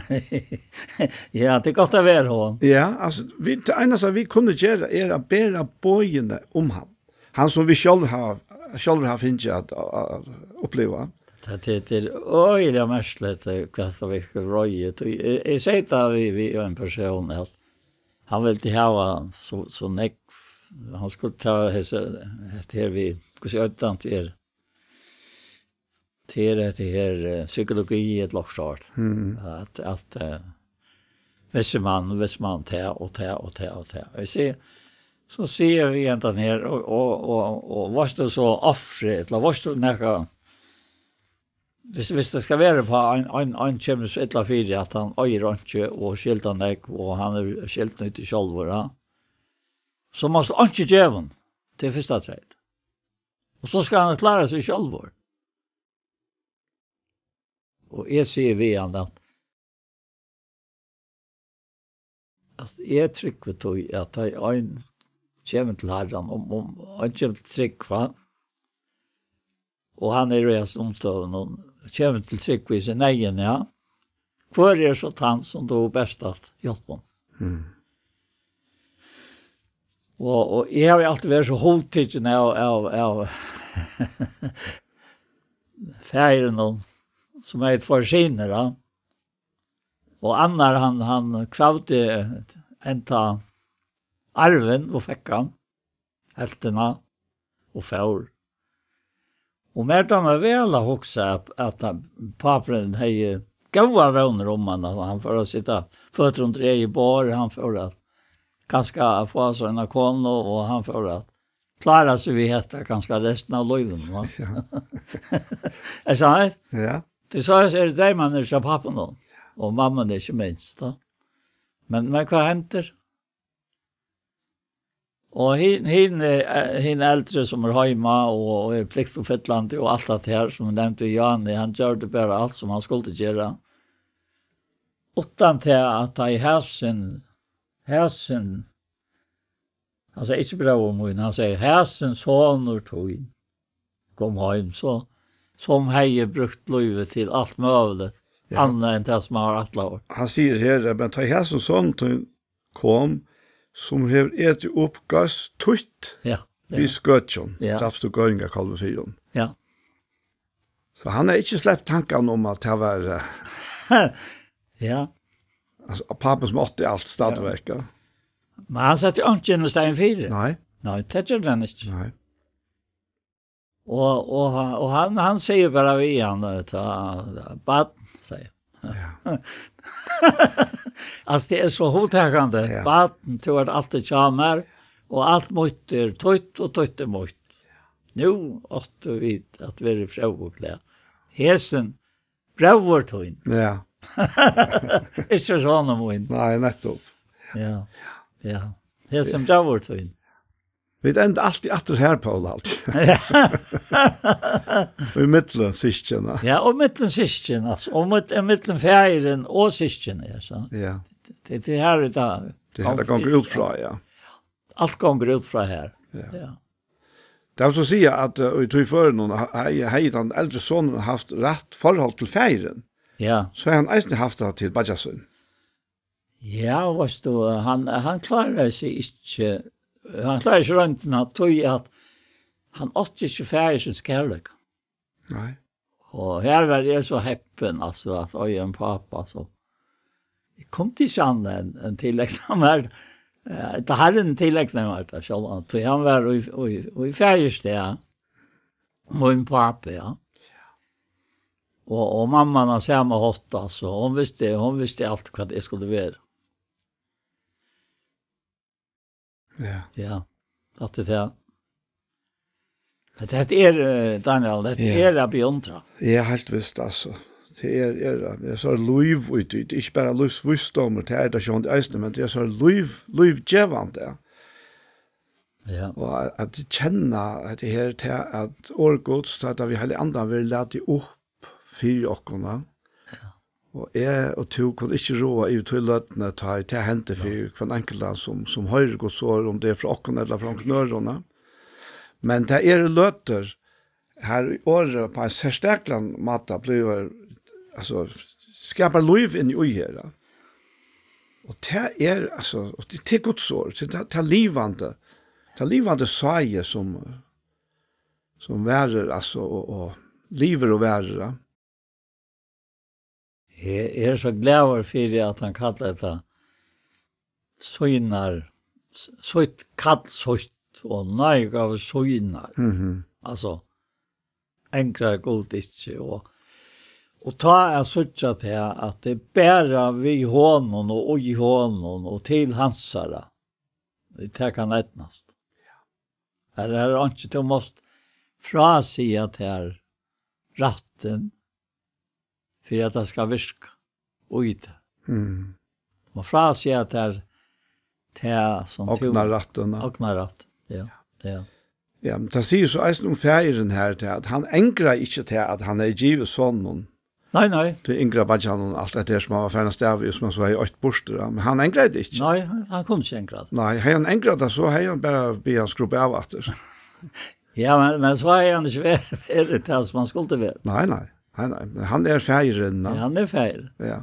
Ja, tað er gott at vera hon. Ja, altso, vit, tað einasta vit kunnu gera er at bera boðini um hann. Hann sum vit sjálv hava, sjálvir hava fingið at, at, at uppliva. Tað, tað, tað er øgiliga merkiligt, eh, hvat tað vekur reiði. Tí eg, eg segði tað við, við ein persón, at hann vildi hava so, so nógv, hann skuldi ta hesa, hetta her við, hvussu øddant er. Tað er hetta her, eh, psykologi, eitt lukk sort. Mm. At, at, eh, vissi man, vissi man tað og tað og tað og tað. Og eg sigi, so sigi eg við hendan her, og, og, og, og veitst tú so ofrið, ella veitst tú nakað, hvis, hvis tað skal vera uppá ein, ein, ein kemur so illa fyri, at hann eigur einki og skyldar nógv, og hann er skyldnýttur sjálvur, ja. So mást tú einki geva honum, tað er fyrsta treyt. Og so skal hann klára seg sjálvur. Og eg sigi við hann at, at eg trúgvi tí, at tá ein kemur til Harran, um, um ein kemur til trúgv, va? Og hann er í hesum umstøðum, og kemur til trúgv í sín egin, ja. Hvør er so tann, sum dugir best at hjálpa honum? Mm. Og, og eg havi altíð verið so hugtikin av, av, av faðirinum, sum hevði tveir synir, ja. Og annar, hann, hann kravdi enda arvin og fekk hann, helvtina, og fór. Og mær dámar væl at hugsa, at, at hann, pápin hevði góðar vónir um hann, at hann fór at seta føtur undir egið borð, hann fór at kanska at fáa sær eina konu, og hann fór at klára seg við hetta kanska restina av lívinum, va? Ja. Er tað satt? Ja. Tí so er dreymarnir hjá pápanum, og mammuni ikki minst, tá. Men, men hvat hendir? Og hin, hin, eh, hin eldri, sum er heima og, og er pliktuppfyllandi og alt tað her, sum eg nevndi, Jani, hann gjørdi bara alt, sum hann skuldi gera. Uttan til at tá ið hasin, hasin, hann segði ikki bróðir mín, hann segði, hasin sonur tín kom heim, so, sum hevði brúkt lívið til alt møguligt, ja, annað enn tað, sum hann var ætlaður. Hann sigur her, at, men tá ið hasin sonur tín kom, sum hevur etið upp góðs títt Ja, við ja, skøkjum, ja, drapst tú gøðingarkálvin fyri honum. Ja. So hann hevði ikki slept tankan um, at tað var, eh, Ja. Altso, at pápin sum átti alt stadigvæk, ja. Men hann setti einki inn í staðin fyri. Nei. Nei, tað gjørdi hann ikki. Nei. Og, og, hann- og hann, hann sigur bara við hann, eh, ta, barn, sigur hann. Ja. Altso, tað er so hugtakandi. Ja. Barn, tú ert altíð hjá mær, og alt mítt er títt, og títt er mítt. Nú áttu vit at vera í fróð og gleð. Hesin bróðir tín. Ja. Ikki sonur mín. Nei, nettopp. Ja, ja. Hesin bróðir tín. Vit enda altíð aftur her, Poul, altíð. Og í millum systkina. Ja, og millum systkin, altso. Og mitt-, millum faðirin og systkin, ja, so. Ja. Tað, tað er her í dag. Tað er her, tað gongur út frá, ja. Alt gongur út frá her. Ja. Ja. Tað vil so siga, at, eh, í tí førinum, ha-, ha-, hevði tann eldri sonurin havt rætt forhold til faðirin, Ja. so hevði hann eisini havt tað til beiggja sín. Ja, veitst tú, hann, hann kláraði seg ikki, hann kláraði ikki royndina, tí at hann átti ikki faðirsins kærleika. Nei. Og her var eg so heppin, altso, at eiga ein pápa, so eg kundi ikki annað enn, enn tileigna mær, eh, tað Harrin tileignaði mær tað, sjálvandi, tí hann var í, í, í faðirstað, mín pápi, ja. Og, og mamman á sama hátt, altso, hon visti, hon visti alt hvat eg skuldi vera. Ja. Ja, at tað er tað. At hetta er, eh, Daniel, hetta Ja. er at beundra. Ja, heilt vist, altso. Tað er, er, tað er so lív í tí. Tað er ikki bara lívsvísdómur, tað er tað sjálvandi eisini, men tað er so lív, lívgevandi, ja. Ja. Og at, at kenna at tað her, tað at orð Guds, tað at við Heilaga Andan verður latið upp fyri okkum, ja. Ja. Og eg og tú kunnu ikki ráða yvir tí løtuni, tá ið tað hendi fyri hvønn einkultan, sum, sum hoyrir Guds orð, um tað er frá okkum ella frá onkrum øðrum, ja. Men tað eru løtur, har orðið á ein serstakligan máta blívur, altso, skapar lív inn í her, ja. Og tað er, altso, og tað, tað er Guds orð, tað, tað, tað livandi, tað livandi sáið, sum, sum varir, altso, og, og livir og varir, ja. Eg er so glaður fyri, at hann kallar hetta sínar, s-, sítt kall sítt og náðigávur sínar. Mhm. Altso, angrar Gud ikki, og, og tá at síggja tað, at tað er bara við honum og í honum og til hansara, tað kann eydnast. Her er einki, tú mást frásiga tær rættin fyri at tað skal virka í tær. Mm. Og frásiga tær tað sum tú Ognarrættin, ja. Ognarrætt, ja, ja. Ja, men tað sigur so eisini um faðirin her, tað at hann angraði ikki tað at hann hevði givið soninum Nei, nei. Tí yngra beiggjanum, alt hetta her sum hann var farin av stað við, sum hann so hevði oytt burtur, ja. Men hann angraði tað ikki. Nei, hann, hann kundi ikki angra tað. Nei, hevði hann angrað tað, so hevði hann bara biðið hann skrubba av aftur. Ja, men, men so hevði hann ikki verið, verið tað sum hann skuldi verið. Nei, nei. Nei, nei. Men hann er faðirin, ja. Ja, hann er faðirin. Ja.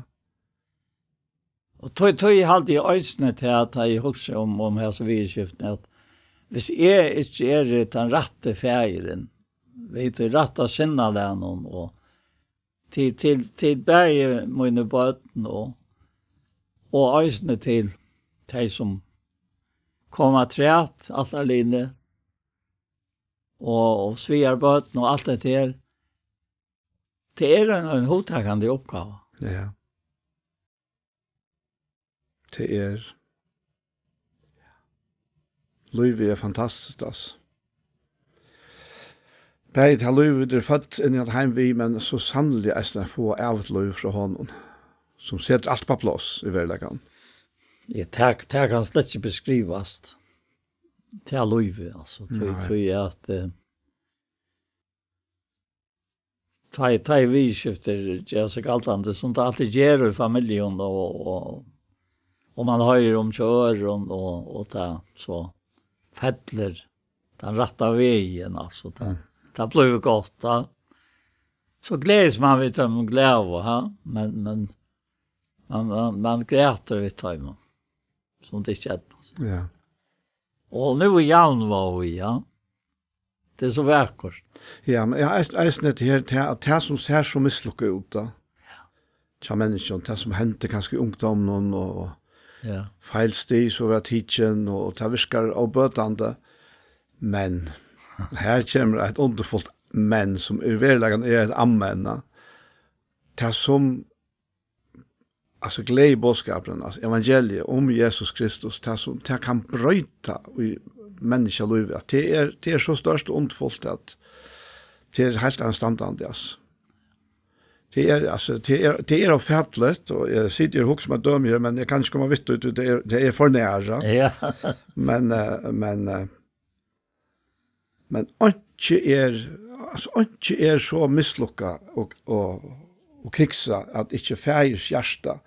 Og tí, tí haldi eg eisini til at eg hugsi um, um hesa viðurskiftini, at hvis eg ikki eri tann rætti faðirin, við tí rætta sinnalagnum og til, til, til bæði míni børn og, og eisini til tey sum koma afturat, ættarliðini og, og svigarbørn og alt hetta her. Tað er ein, ein hugtakandi uppgáva. Ja. Tað er, lívið er fantastiskt, altso. Bæði tað lívið, vit eru fødd inn í eitt heim við, men so sanniliga eisini at fáa ævigt lív frá honum, sum setir alt upp á pláss í veruleikanum. Ja, tað, tað kann slett ikki beskrivast. Tað lívið, altso, tí, Nei. tí at, eh, tá, tá viðurskiftir gera seg galdandi, sum tað altíð ger í familjum, og, og, og man hoyrir um hjá øðrum, og, og tað so fellur tann rætta vegin, altso, tað, Mm. tað blívur gott, tá. So gleðist man við teimum gleðu, ha? Men, men man, man, man grætur við teimum. sum tað ikki eydnaðist. Ja. Og nú er javnvág í, ja. Tað er so vakurt. Ja, men eg eis-, eisini hetta her, tað, tað sum sær so mislukkað út, tá. Ja. Hjá menniskjum, tað sum hendi kanska í ungdóminum, og Ja. feil stig, so verða tikin, og tað virkar óbøtandi. Men her kemur eitt undurfult men, sum í veruleikanum er eitt amen, ja. Tað sum, altso, gleðiboðskapurin, altso, evangeliið um Jesus Kristus, tað sum, tað kann broyta í menniskjalívi, at tað er, tað er so stórt og undurfult, at tað er heilt anstandandi, altso. Tað er, altso, tað er, tað er ófatiligt, og eg siti og hugsi meg dømi her, men eg kann ikki koma við tí, tí tað er, tað er for nær, ja. Ja. Men, eh, men, eh, men einki er, altso, einki er so mislukkað og, og, og kiksað, at ikki Faðirs hjarta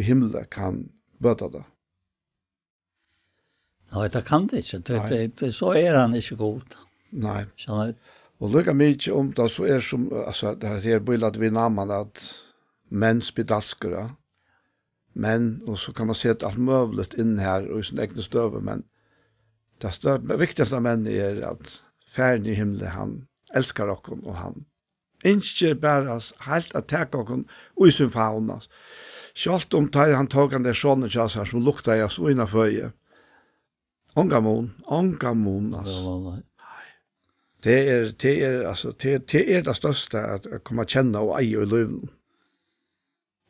í himli kann bøta tað. Nei, tað kann tað ikki. Tað, Nei. tað, tað, so er hann ikki Gud. Nei. Skilst. Og líka mikið um tað, so er sum, altso, tað her bílætið við Náman, at menn spedalskir, ja. Men, og so kann man seta alt møguligt inn her og í sín egnu støðu, men tað stø-, viktigasta men er, at Faðirin í himli, hann elskar okkum, og hann ynskir bara s-, heilt at taka okkum í sín favn, altso. Sjálvt um tá hann tók hann der sonin hjá sær, sum luktaði av svínaføði. Ongan mun, ongan mun, altso. Ja, nei, nei. Tað er, tað er, altso, tað, tað er tað størsta at, at koma at kenna og eiga í lívinum.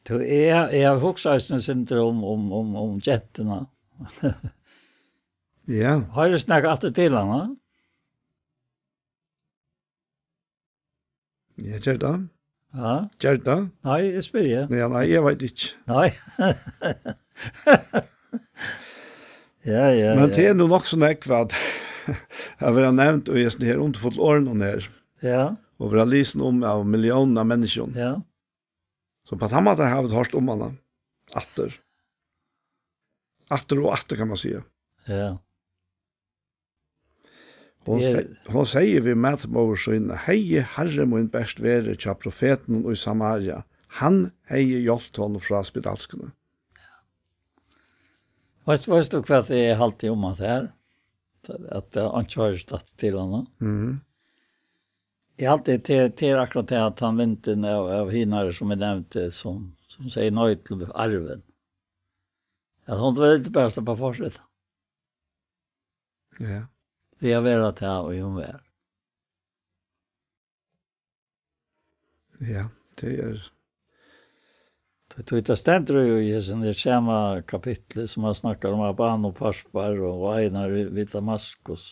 Tú, eg, eg havi hugsað eisini sindur um, um, um, um gentuna. Ja. Hoyrist nakað aftur til hana? Ja, ger tað. Ja. Ger tað. Nei, eg spyrji. Ja, nei, eg veit ikki. Nei. Ja, ja, Men ja. tað er nú nokk so nógv at, at vera nevnt í hesum her undurfullu orðunum her. Ja. Og vera lisin um av milliónum av menniskjum. Ja. So på tann mátan hava vit hoyrt um hana. Aftur. Aftur og aftur, kann man siga. Ja. Hon Tað er se-, hon segði við matmóður sína: "Hevði Harri mín bert verið hjá profetinum í Samaria, hann hevði hjálpt honum frá spedalskuni." Veitst, veitst tú hvat eg haldi um at her? At tað einki hoyrist aftur til hana? Mhm. Eg haldi, tað, tað er akkurát tað, at hann myndin av, av hinari, sum eg nevndi, sum, sum segði nei til arvin. At hon vildi bara sleppa at fortseta. Ja. Við at vera tað, og hon var. Ja, tað er Tí, tí tað stendur jú í hesum, í sama kapitli, sum hann snakkar um Abana og Farpar og áirnar við, við Damaskus.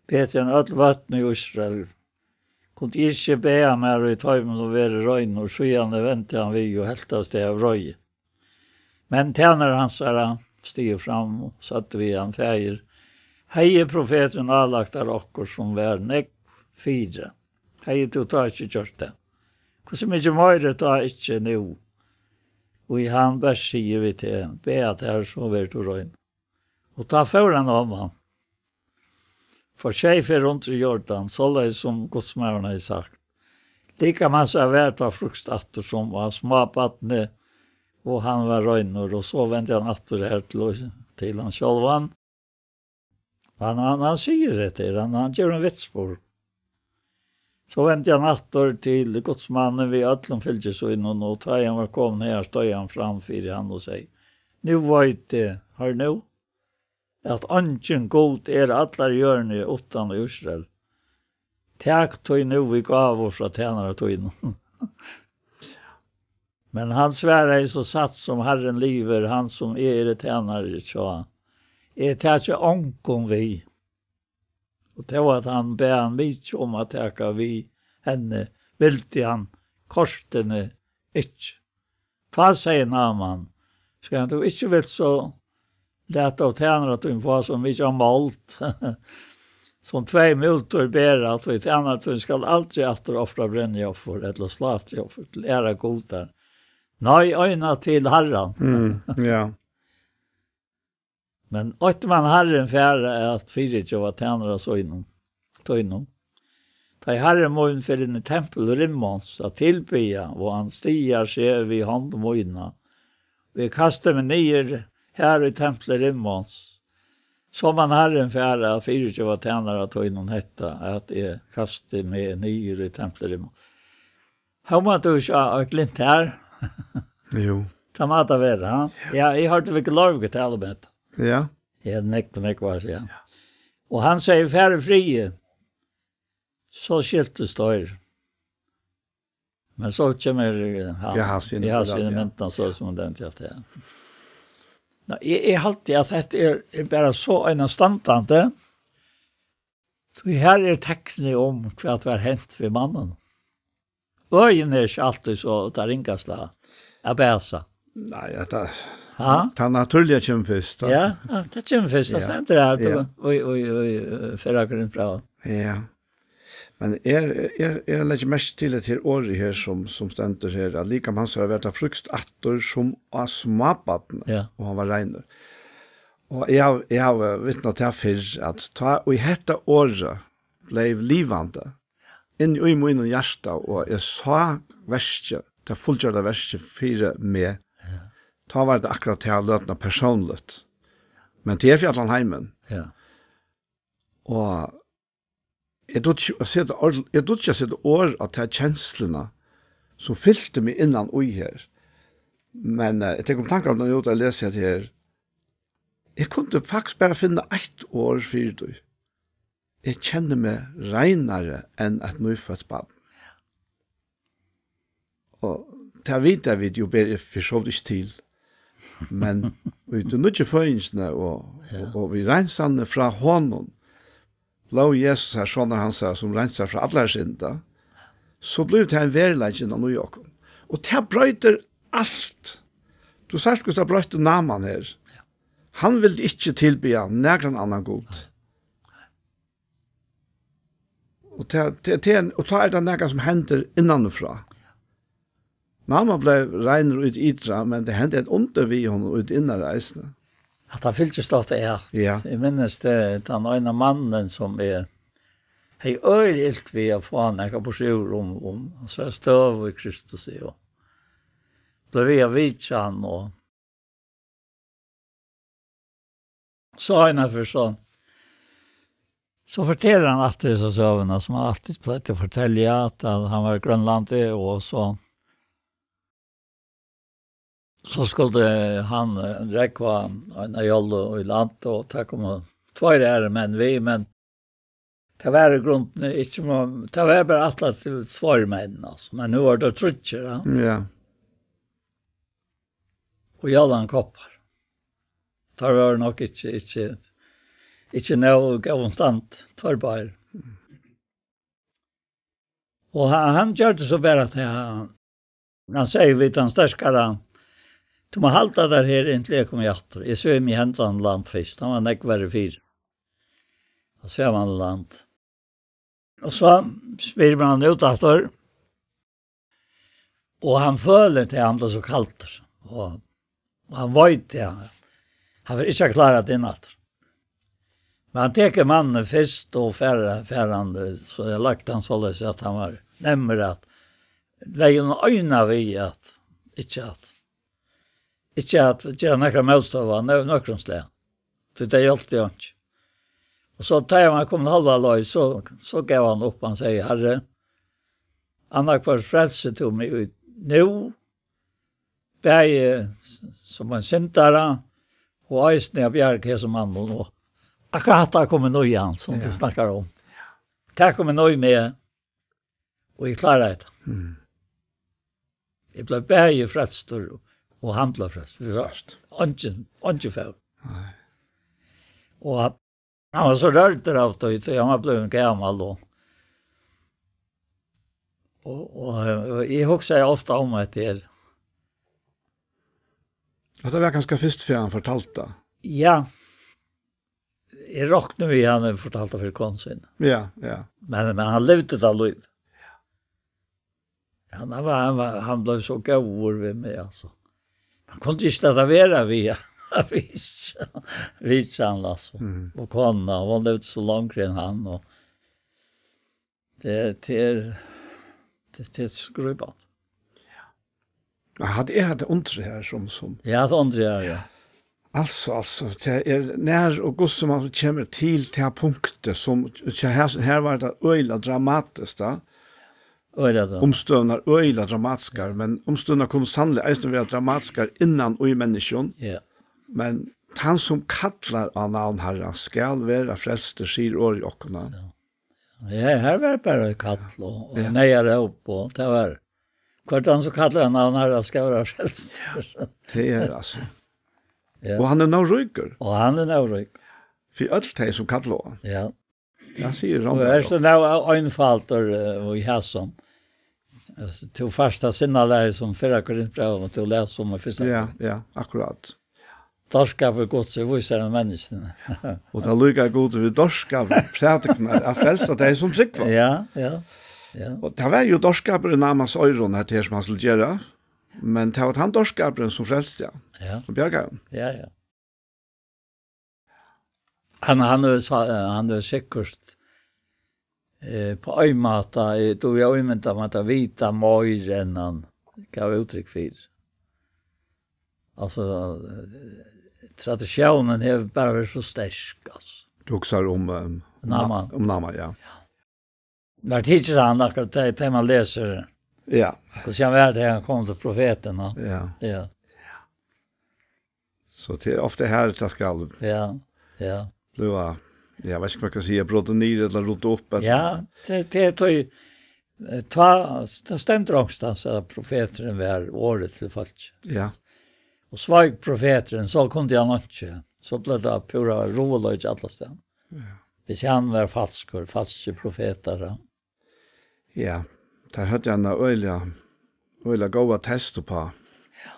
Betri enn øll vøtn í Ísrael. Kundi eg ikki baða mær í teimum og verið rein, og síðani vendi hann við og helt av stað av reiði. Men tænarar hansara stigu fram og søgdu við hann: Faðir, hevði profeturin álagt tær okkurt, sum var nógv fyri, hevði tú tá ikki gjørt tað? Hvussu mikið meiri tá ikki nú, og í hann bert sigur við teg: Bað tær, so verður tú rein. Og tá fór hann oman, fór sjey ferð undir Jordan, soleiðis sum gudsmaðurin hevði sagt. Likam hansara var tá frískt aftur sum á smábarni, og hann var reinur, og so vendi hann aftur her til, til hann sjálvan. Hann, hann, hann sigur hetta her, hann, hann gevur ein vitnisburð. So vendi hann aftur til gudsmannin við øllum fylgi sínum, og tá ið hann var komin her, steig hann fram fyri hann og segði: Nú veit eg, hoyr nú, at eingin Gud er allar jørðini uttan Ísrael. Tak tí nú við gávu frá tænara tínum. Men hann svaraði: So satt sum Harrin livir, hann sum eg eri tænari hjá, eg taki ongum við. Og tó at hann bað hann mikið um at taka við henni, vildi hann kortini ikki. Tá segði Náman: Skal tú ikki vilt so lata av tænara tín fáa so mikið av mold, sum tvey mútur bera, tí tænari tín skal aldri aftur ofra brennioffer ella slátuoffer til aðrar gudar. Nei, eina til Harran. Mm, ja. Men eitt man Harrin fara at fyrigeva tænara sínum, tínum. Tá ið Harri mín fer inn í tempul Rimmons at tilbiðja, og hann stigar seg við hond mína, og eg kasti meg niður her í templi Rimmons, so man Harrin fara at fyrigeva tænara tínum hetta, at eg kasti meg niður í templi Rimmons. Hon mátti jo sjá eitt glimt her. Jo. Tað má tað vera, ha? Ja, eg hoyrdi Viggo Lorup tala um hetta. Ja. Ja, nógv, nógv ár síðan. Og hann segði, far í friði. So skiltust teir. Men so kemur, eh, hann, Ja, Hasin, ja, Hasin, ja. Mentan, so sum hann nevndi at det. Nei, eg, eg haldi at hetta er, er bara so einastandandi. Tí her er teknið um hvat var hent við mannin. Øgin er ikki altíð so tað ringasta at bæsa. Nei, at tað, Ha? tað natúrliga kemur fyrst, tá. Ja, ja, tað kemur fyrst. Ja. Tað stendur her, Ja. og, og, og, og, fyrra Korintbræv. Ja. Men er, er, er leggi merki til at her orðið her, sum, sum stendur her, at likam hansara var tað frískt aftur sum á smábarni, Ja. og hann var reinur. Og eg havi, eg havi vitnað til fyrr, at tá, og hetta orðið bleiv livandi, inn í mínum hjarta, og eg sá verkið, tað fullgjørda verkið fyri meg. Ja. Tá var tað akkurát tað løtna persónligt. Men tað er fyri allan heimin. Ja. Og eg dugdi ikki at seta orð, eg dugdi ikki at seta orð á ta kensluna, sum fylti meg innan í her. Men, eh, eg tek um tankar um tað nú, tá eg lesi hetta her. Eg kundi faktiskt bara finna eitt orð fyri tí. Eg kenni meg reinari enn eitt nýføtt barn. Og tað vita vit jo, ber eg fyri so vidt ikki til. Men í tí nýggju føðingini og, Ja. og, og við reinsanini frá honum, blóð Jesus her, sonar hansara, sum reinsar frá allari synda, so blívur tað ein veruleiki innan í okkum. Og tað broytir alt. Tú sært, hvussu tað broytti Náman her. Ja. Hann vildi ikki tilbiðja nakran annan gud. Og tað, tað, tað, og tá er tað nakað sum hendir innanfrá. Náman bleiv reinur í tí ytra, men tað hendi eitt undur við honum í tí innara eisini. At hann fylgist ofta at. Ja. Eg minnist tað, tann eina mannin sum eg hevði øgiliga ilt við at fáa nakað burtur úr um, um, so er støðu í Kristus, og bleiv við at vitja hann, og so einaferð so, so fortelur hann aftur hesa søguna, sum hann altíð pleiddi at fortelja, at, at hann var í Grønlandi, og so, so skuldi hann, eh, rógva eina jollu í land, og tað komu tveir aðrir menn við, men tað var í grundini ikki, man, tað var bara ætlað til tveir menn, altso. Men nú var tað tríggir, ja. Ja. Og jollan koppar. Teir vóru nokk ikki, ikki, ikki nóg góðum stand, teir báðir. Og ha-, hann gjørdi so bara at hann, hann segði við tann sterkara, "Tú má halda tær her inntil eg komi aftur. Eg svimi í hendan land fyrst." Hann var nógv verri fyri. Hann svam hann land. Og so svimur hann út aftur. Og hann følir til hann blir so kaldur. Og, og hann veit, ja, hann vil ikki klára tað inn aftur. Men hann tekur mannin fyrst og fer, fer hann, eh, so eg lagt hann soleiðis at hann var nemmur at legði hann eina við at, ikki at, ikki at gera nakra mótstøðu av nø-, nøkrum slag. Tí tað hjálpti jo ikki. Og so, tá hann var komin hálva leið, so, so gav hann upp. Hann segði, "Harri, annaðhvørt frelsir tú meg í, nú, bæði s-, sum ein syndara, og eisini at bjarga hesum manninum." Og akkurát hatta kom inn í hann, sum tú Ja. snakkar um. Tað kom inn í meg, og eg kláraði tað. Mm. Eg bleiv bæði frelstur, og hann bleiv frelstur. Vit var Sært. eingin, eingin fór. Nei. Og hann, hann var so rørdur av tí, tí hann var blivin gamal, og, og, og, og eg hugsaði ofta um at tað er Og tað var kanska fyrst, fyrr hann fortaldi tað. Ja. Eg rokni við, hann hevur fortalt tað fyri konu síni. Ja, ja. Men, men hann livdi tað lív. Hann var, hann var, hann bleiv so góður við meg, altso. Hann kundi ikki lata vera við, við, við hann, altso. Mhm. Og kona, hon livdi so longri enn hann, og tað, tað er, tað, tað er skrýpandi. Ja, hatta er hatta undrið her, sum, sum Ja, tað undrið her, ja. Altso, altso, tað er nær og hvussu man kemur til tað punktið, sum, tað her, her var tað øgiliga dramatiskt, tá. Øgiliga dramatiskt. Umstøðurnar øgiliga dramatiskar, men umstøðurnar kunnu sanniliga eisini vera dramatiskar innan í menniskjum. Ja. Men tann sum kallar á navn Harrans skal vera frelstur, sigur orðið okkum, tá. Ja. Ja, her var bara eitt kall og, og Ja. neyðaróp og tað var, hvør tann sum kallar á navn Harrans skal vera frelstur. Tað er, altso. Ja. Og hann er nóg ríkur. Og hann er nóg ríkur. Fyri øll tey sum kalla á hann. Ja. Ja, sigur Og Randal. er so nóg einfaldur, eh, og í hasum. Altso, tú fært tað sinnalagið sum fyrra Korintbræv, og tú les um í fyrsta Ja, Korint. ja, akkurát. Dárskapur Guds er vísari enn menniskjunum. Og tað líka Gud við dárskap prædiknar at frelsa tey sum trúgva. Ja, ja, ja. Og tað var jú dárskapur í Namans oyrum, at tað sum hann skuldi gera. Men tað var tann dárskapurin sum frelsti hann. Ja. Og bjargaði hann. Ja, ja. Hann, hann er sa-, hann er sikkurt, eh, på ein máta, eh, tú, eg ímynda meg at vita meir enn hann gav úttrykk fyri. Altso, eh, tradisjónin hevur bara verið so sterk, altso. Tú hugsar um, eh, Naman. um Naman, ja. Var tað ikki hann akkurát, tað, tað man lesur? Ja. Hvussu hann var, tað hann kom til profetin, ja. Ja. Ja. So tað er ofta her, tað skal Ja, ja. bliva, ja, eg veit ikki, hvat eg skal siga, brotið niður ella ruddað upp, ella Ja, tað, tað er tað, eh, tá, tað stendur onkustaðni, at profeturin var orðið til fólk. Ja. Og sveik profeturin, so kundi hann ikki. So bleiv tað púra ruðuleiki allastaðni. Ja. Hvis hann var falskur, falskir profetar, ja. Ja, teir høvdu eina øgiliga, øgiliga góða test uppá. Ja.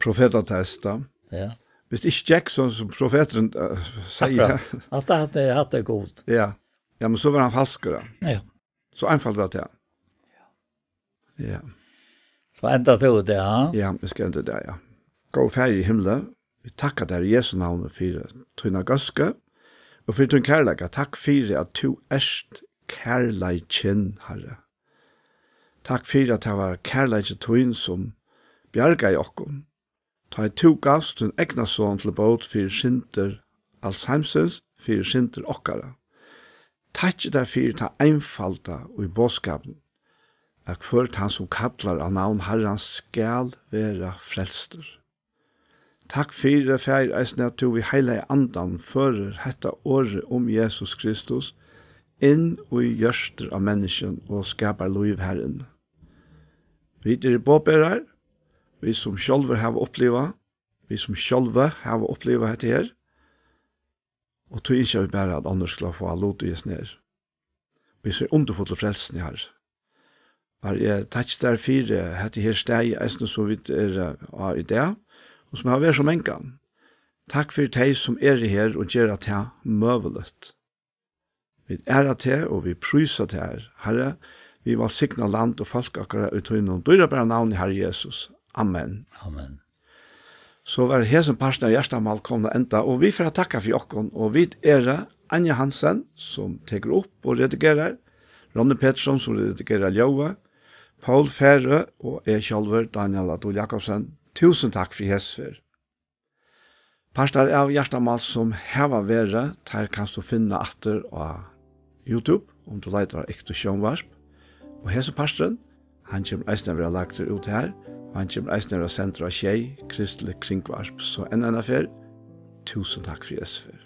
Profetatest, tá. Ja. Hvis tað ikki gekk so sum profeturin, eh, segði. Akkurát. At tað, at tað, at tað er gott. Ja. Ja, men so var hann falskur, tá. Ja. So einfalt var tað. Ja. So endar tú tað, ja? Ja, eg skal enda tað, ja. Góði Faðir í himli, vit takka tær í Jesu navni fyri tína góðsku og fyri tín kærleika. Takk fyri, at tú ert kærleikin, Harri. Takk fyri, at tað var kærleiki tín, sum bjargaði okkum. Tá ið tú gavst tín egna son til bót fyri syndir als heimsins, fyri syndir okkara. Takki tær fyri tað einfalda í boðskapinum, at hvør tann, sum kallar á navn Harrans, skal vera frelstur. Takk fyri, Faðir, eisini at tú við Heilaga Andanum førir hetta orðið um Jesus Kristus inn í hjørtur á menniskjum og skapar lív har inni. Vit eru boðberar, vit sum sjálvir hava upplivað, vit sum sjálvi hava upplivað hetta her, og tí ynskja vit bara, at onnur skulu fáa lut í hesum her. Í so undurfullu frelsuni, Harri. Harri, eg takki tær fyri hetta her staðið, eisini sum vit eru á í dag, og sum hava verið so mangan. Takk fyri tey, sum eru her og gera tað møguligt. Vit æra teg og vit prísa teg, Harri. Vit vælsigna land og fólk okkara í tínum dýrabara navni, Harri Jesus. Amen. Amen. So var hesin parturin av Hjartamál komin at enda, og vit fara at takka fyri okkum, og vit eru Anja Hansen, sum tekur upp og redigerar, Ronny Petersson, sum redigerar ljóðið, Poul Færø og eg sjálvur, Dánjal á Dul Jakobsen. Túsund takk fyri hesa ferð. Partar av Hjartamál, sum hava verið, teir kanst tú finna aftur á YouTube, um tú leitar á Ekta Sjónvarp. Og hesin parturin, hann kemur eisini at verða lagdur út har, og hann kemur eisini at verða sendur á Sjey, kristiligt kringvarp. So enn eina ferð, túsund takk fyri hesa ferð.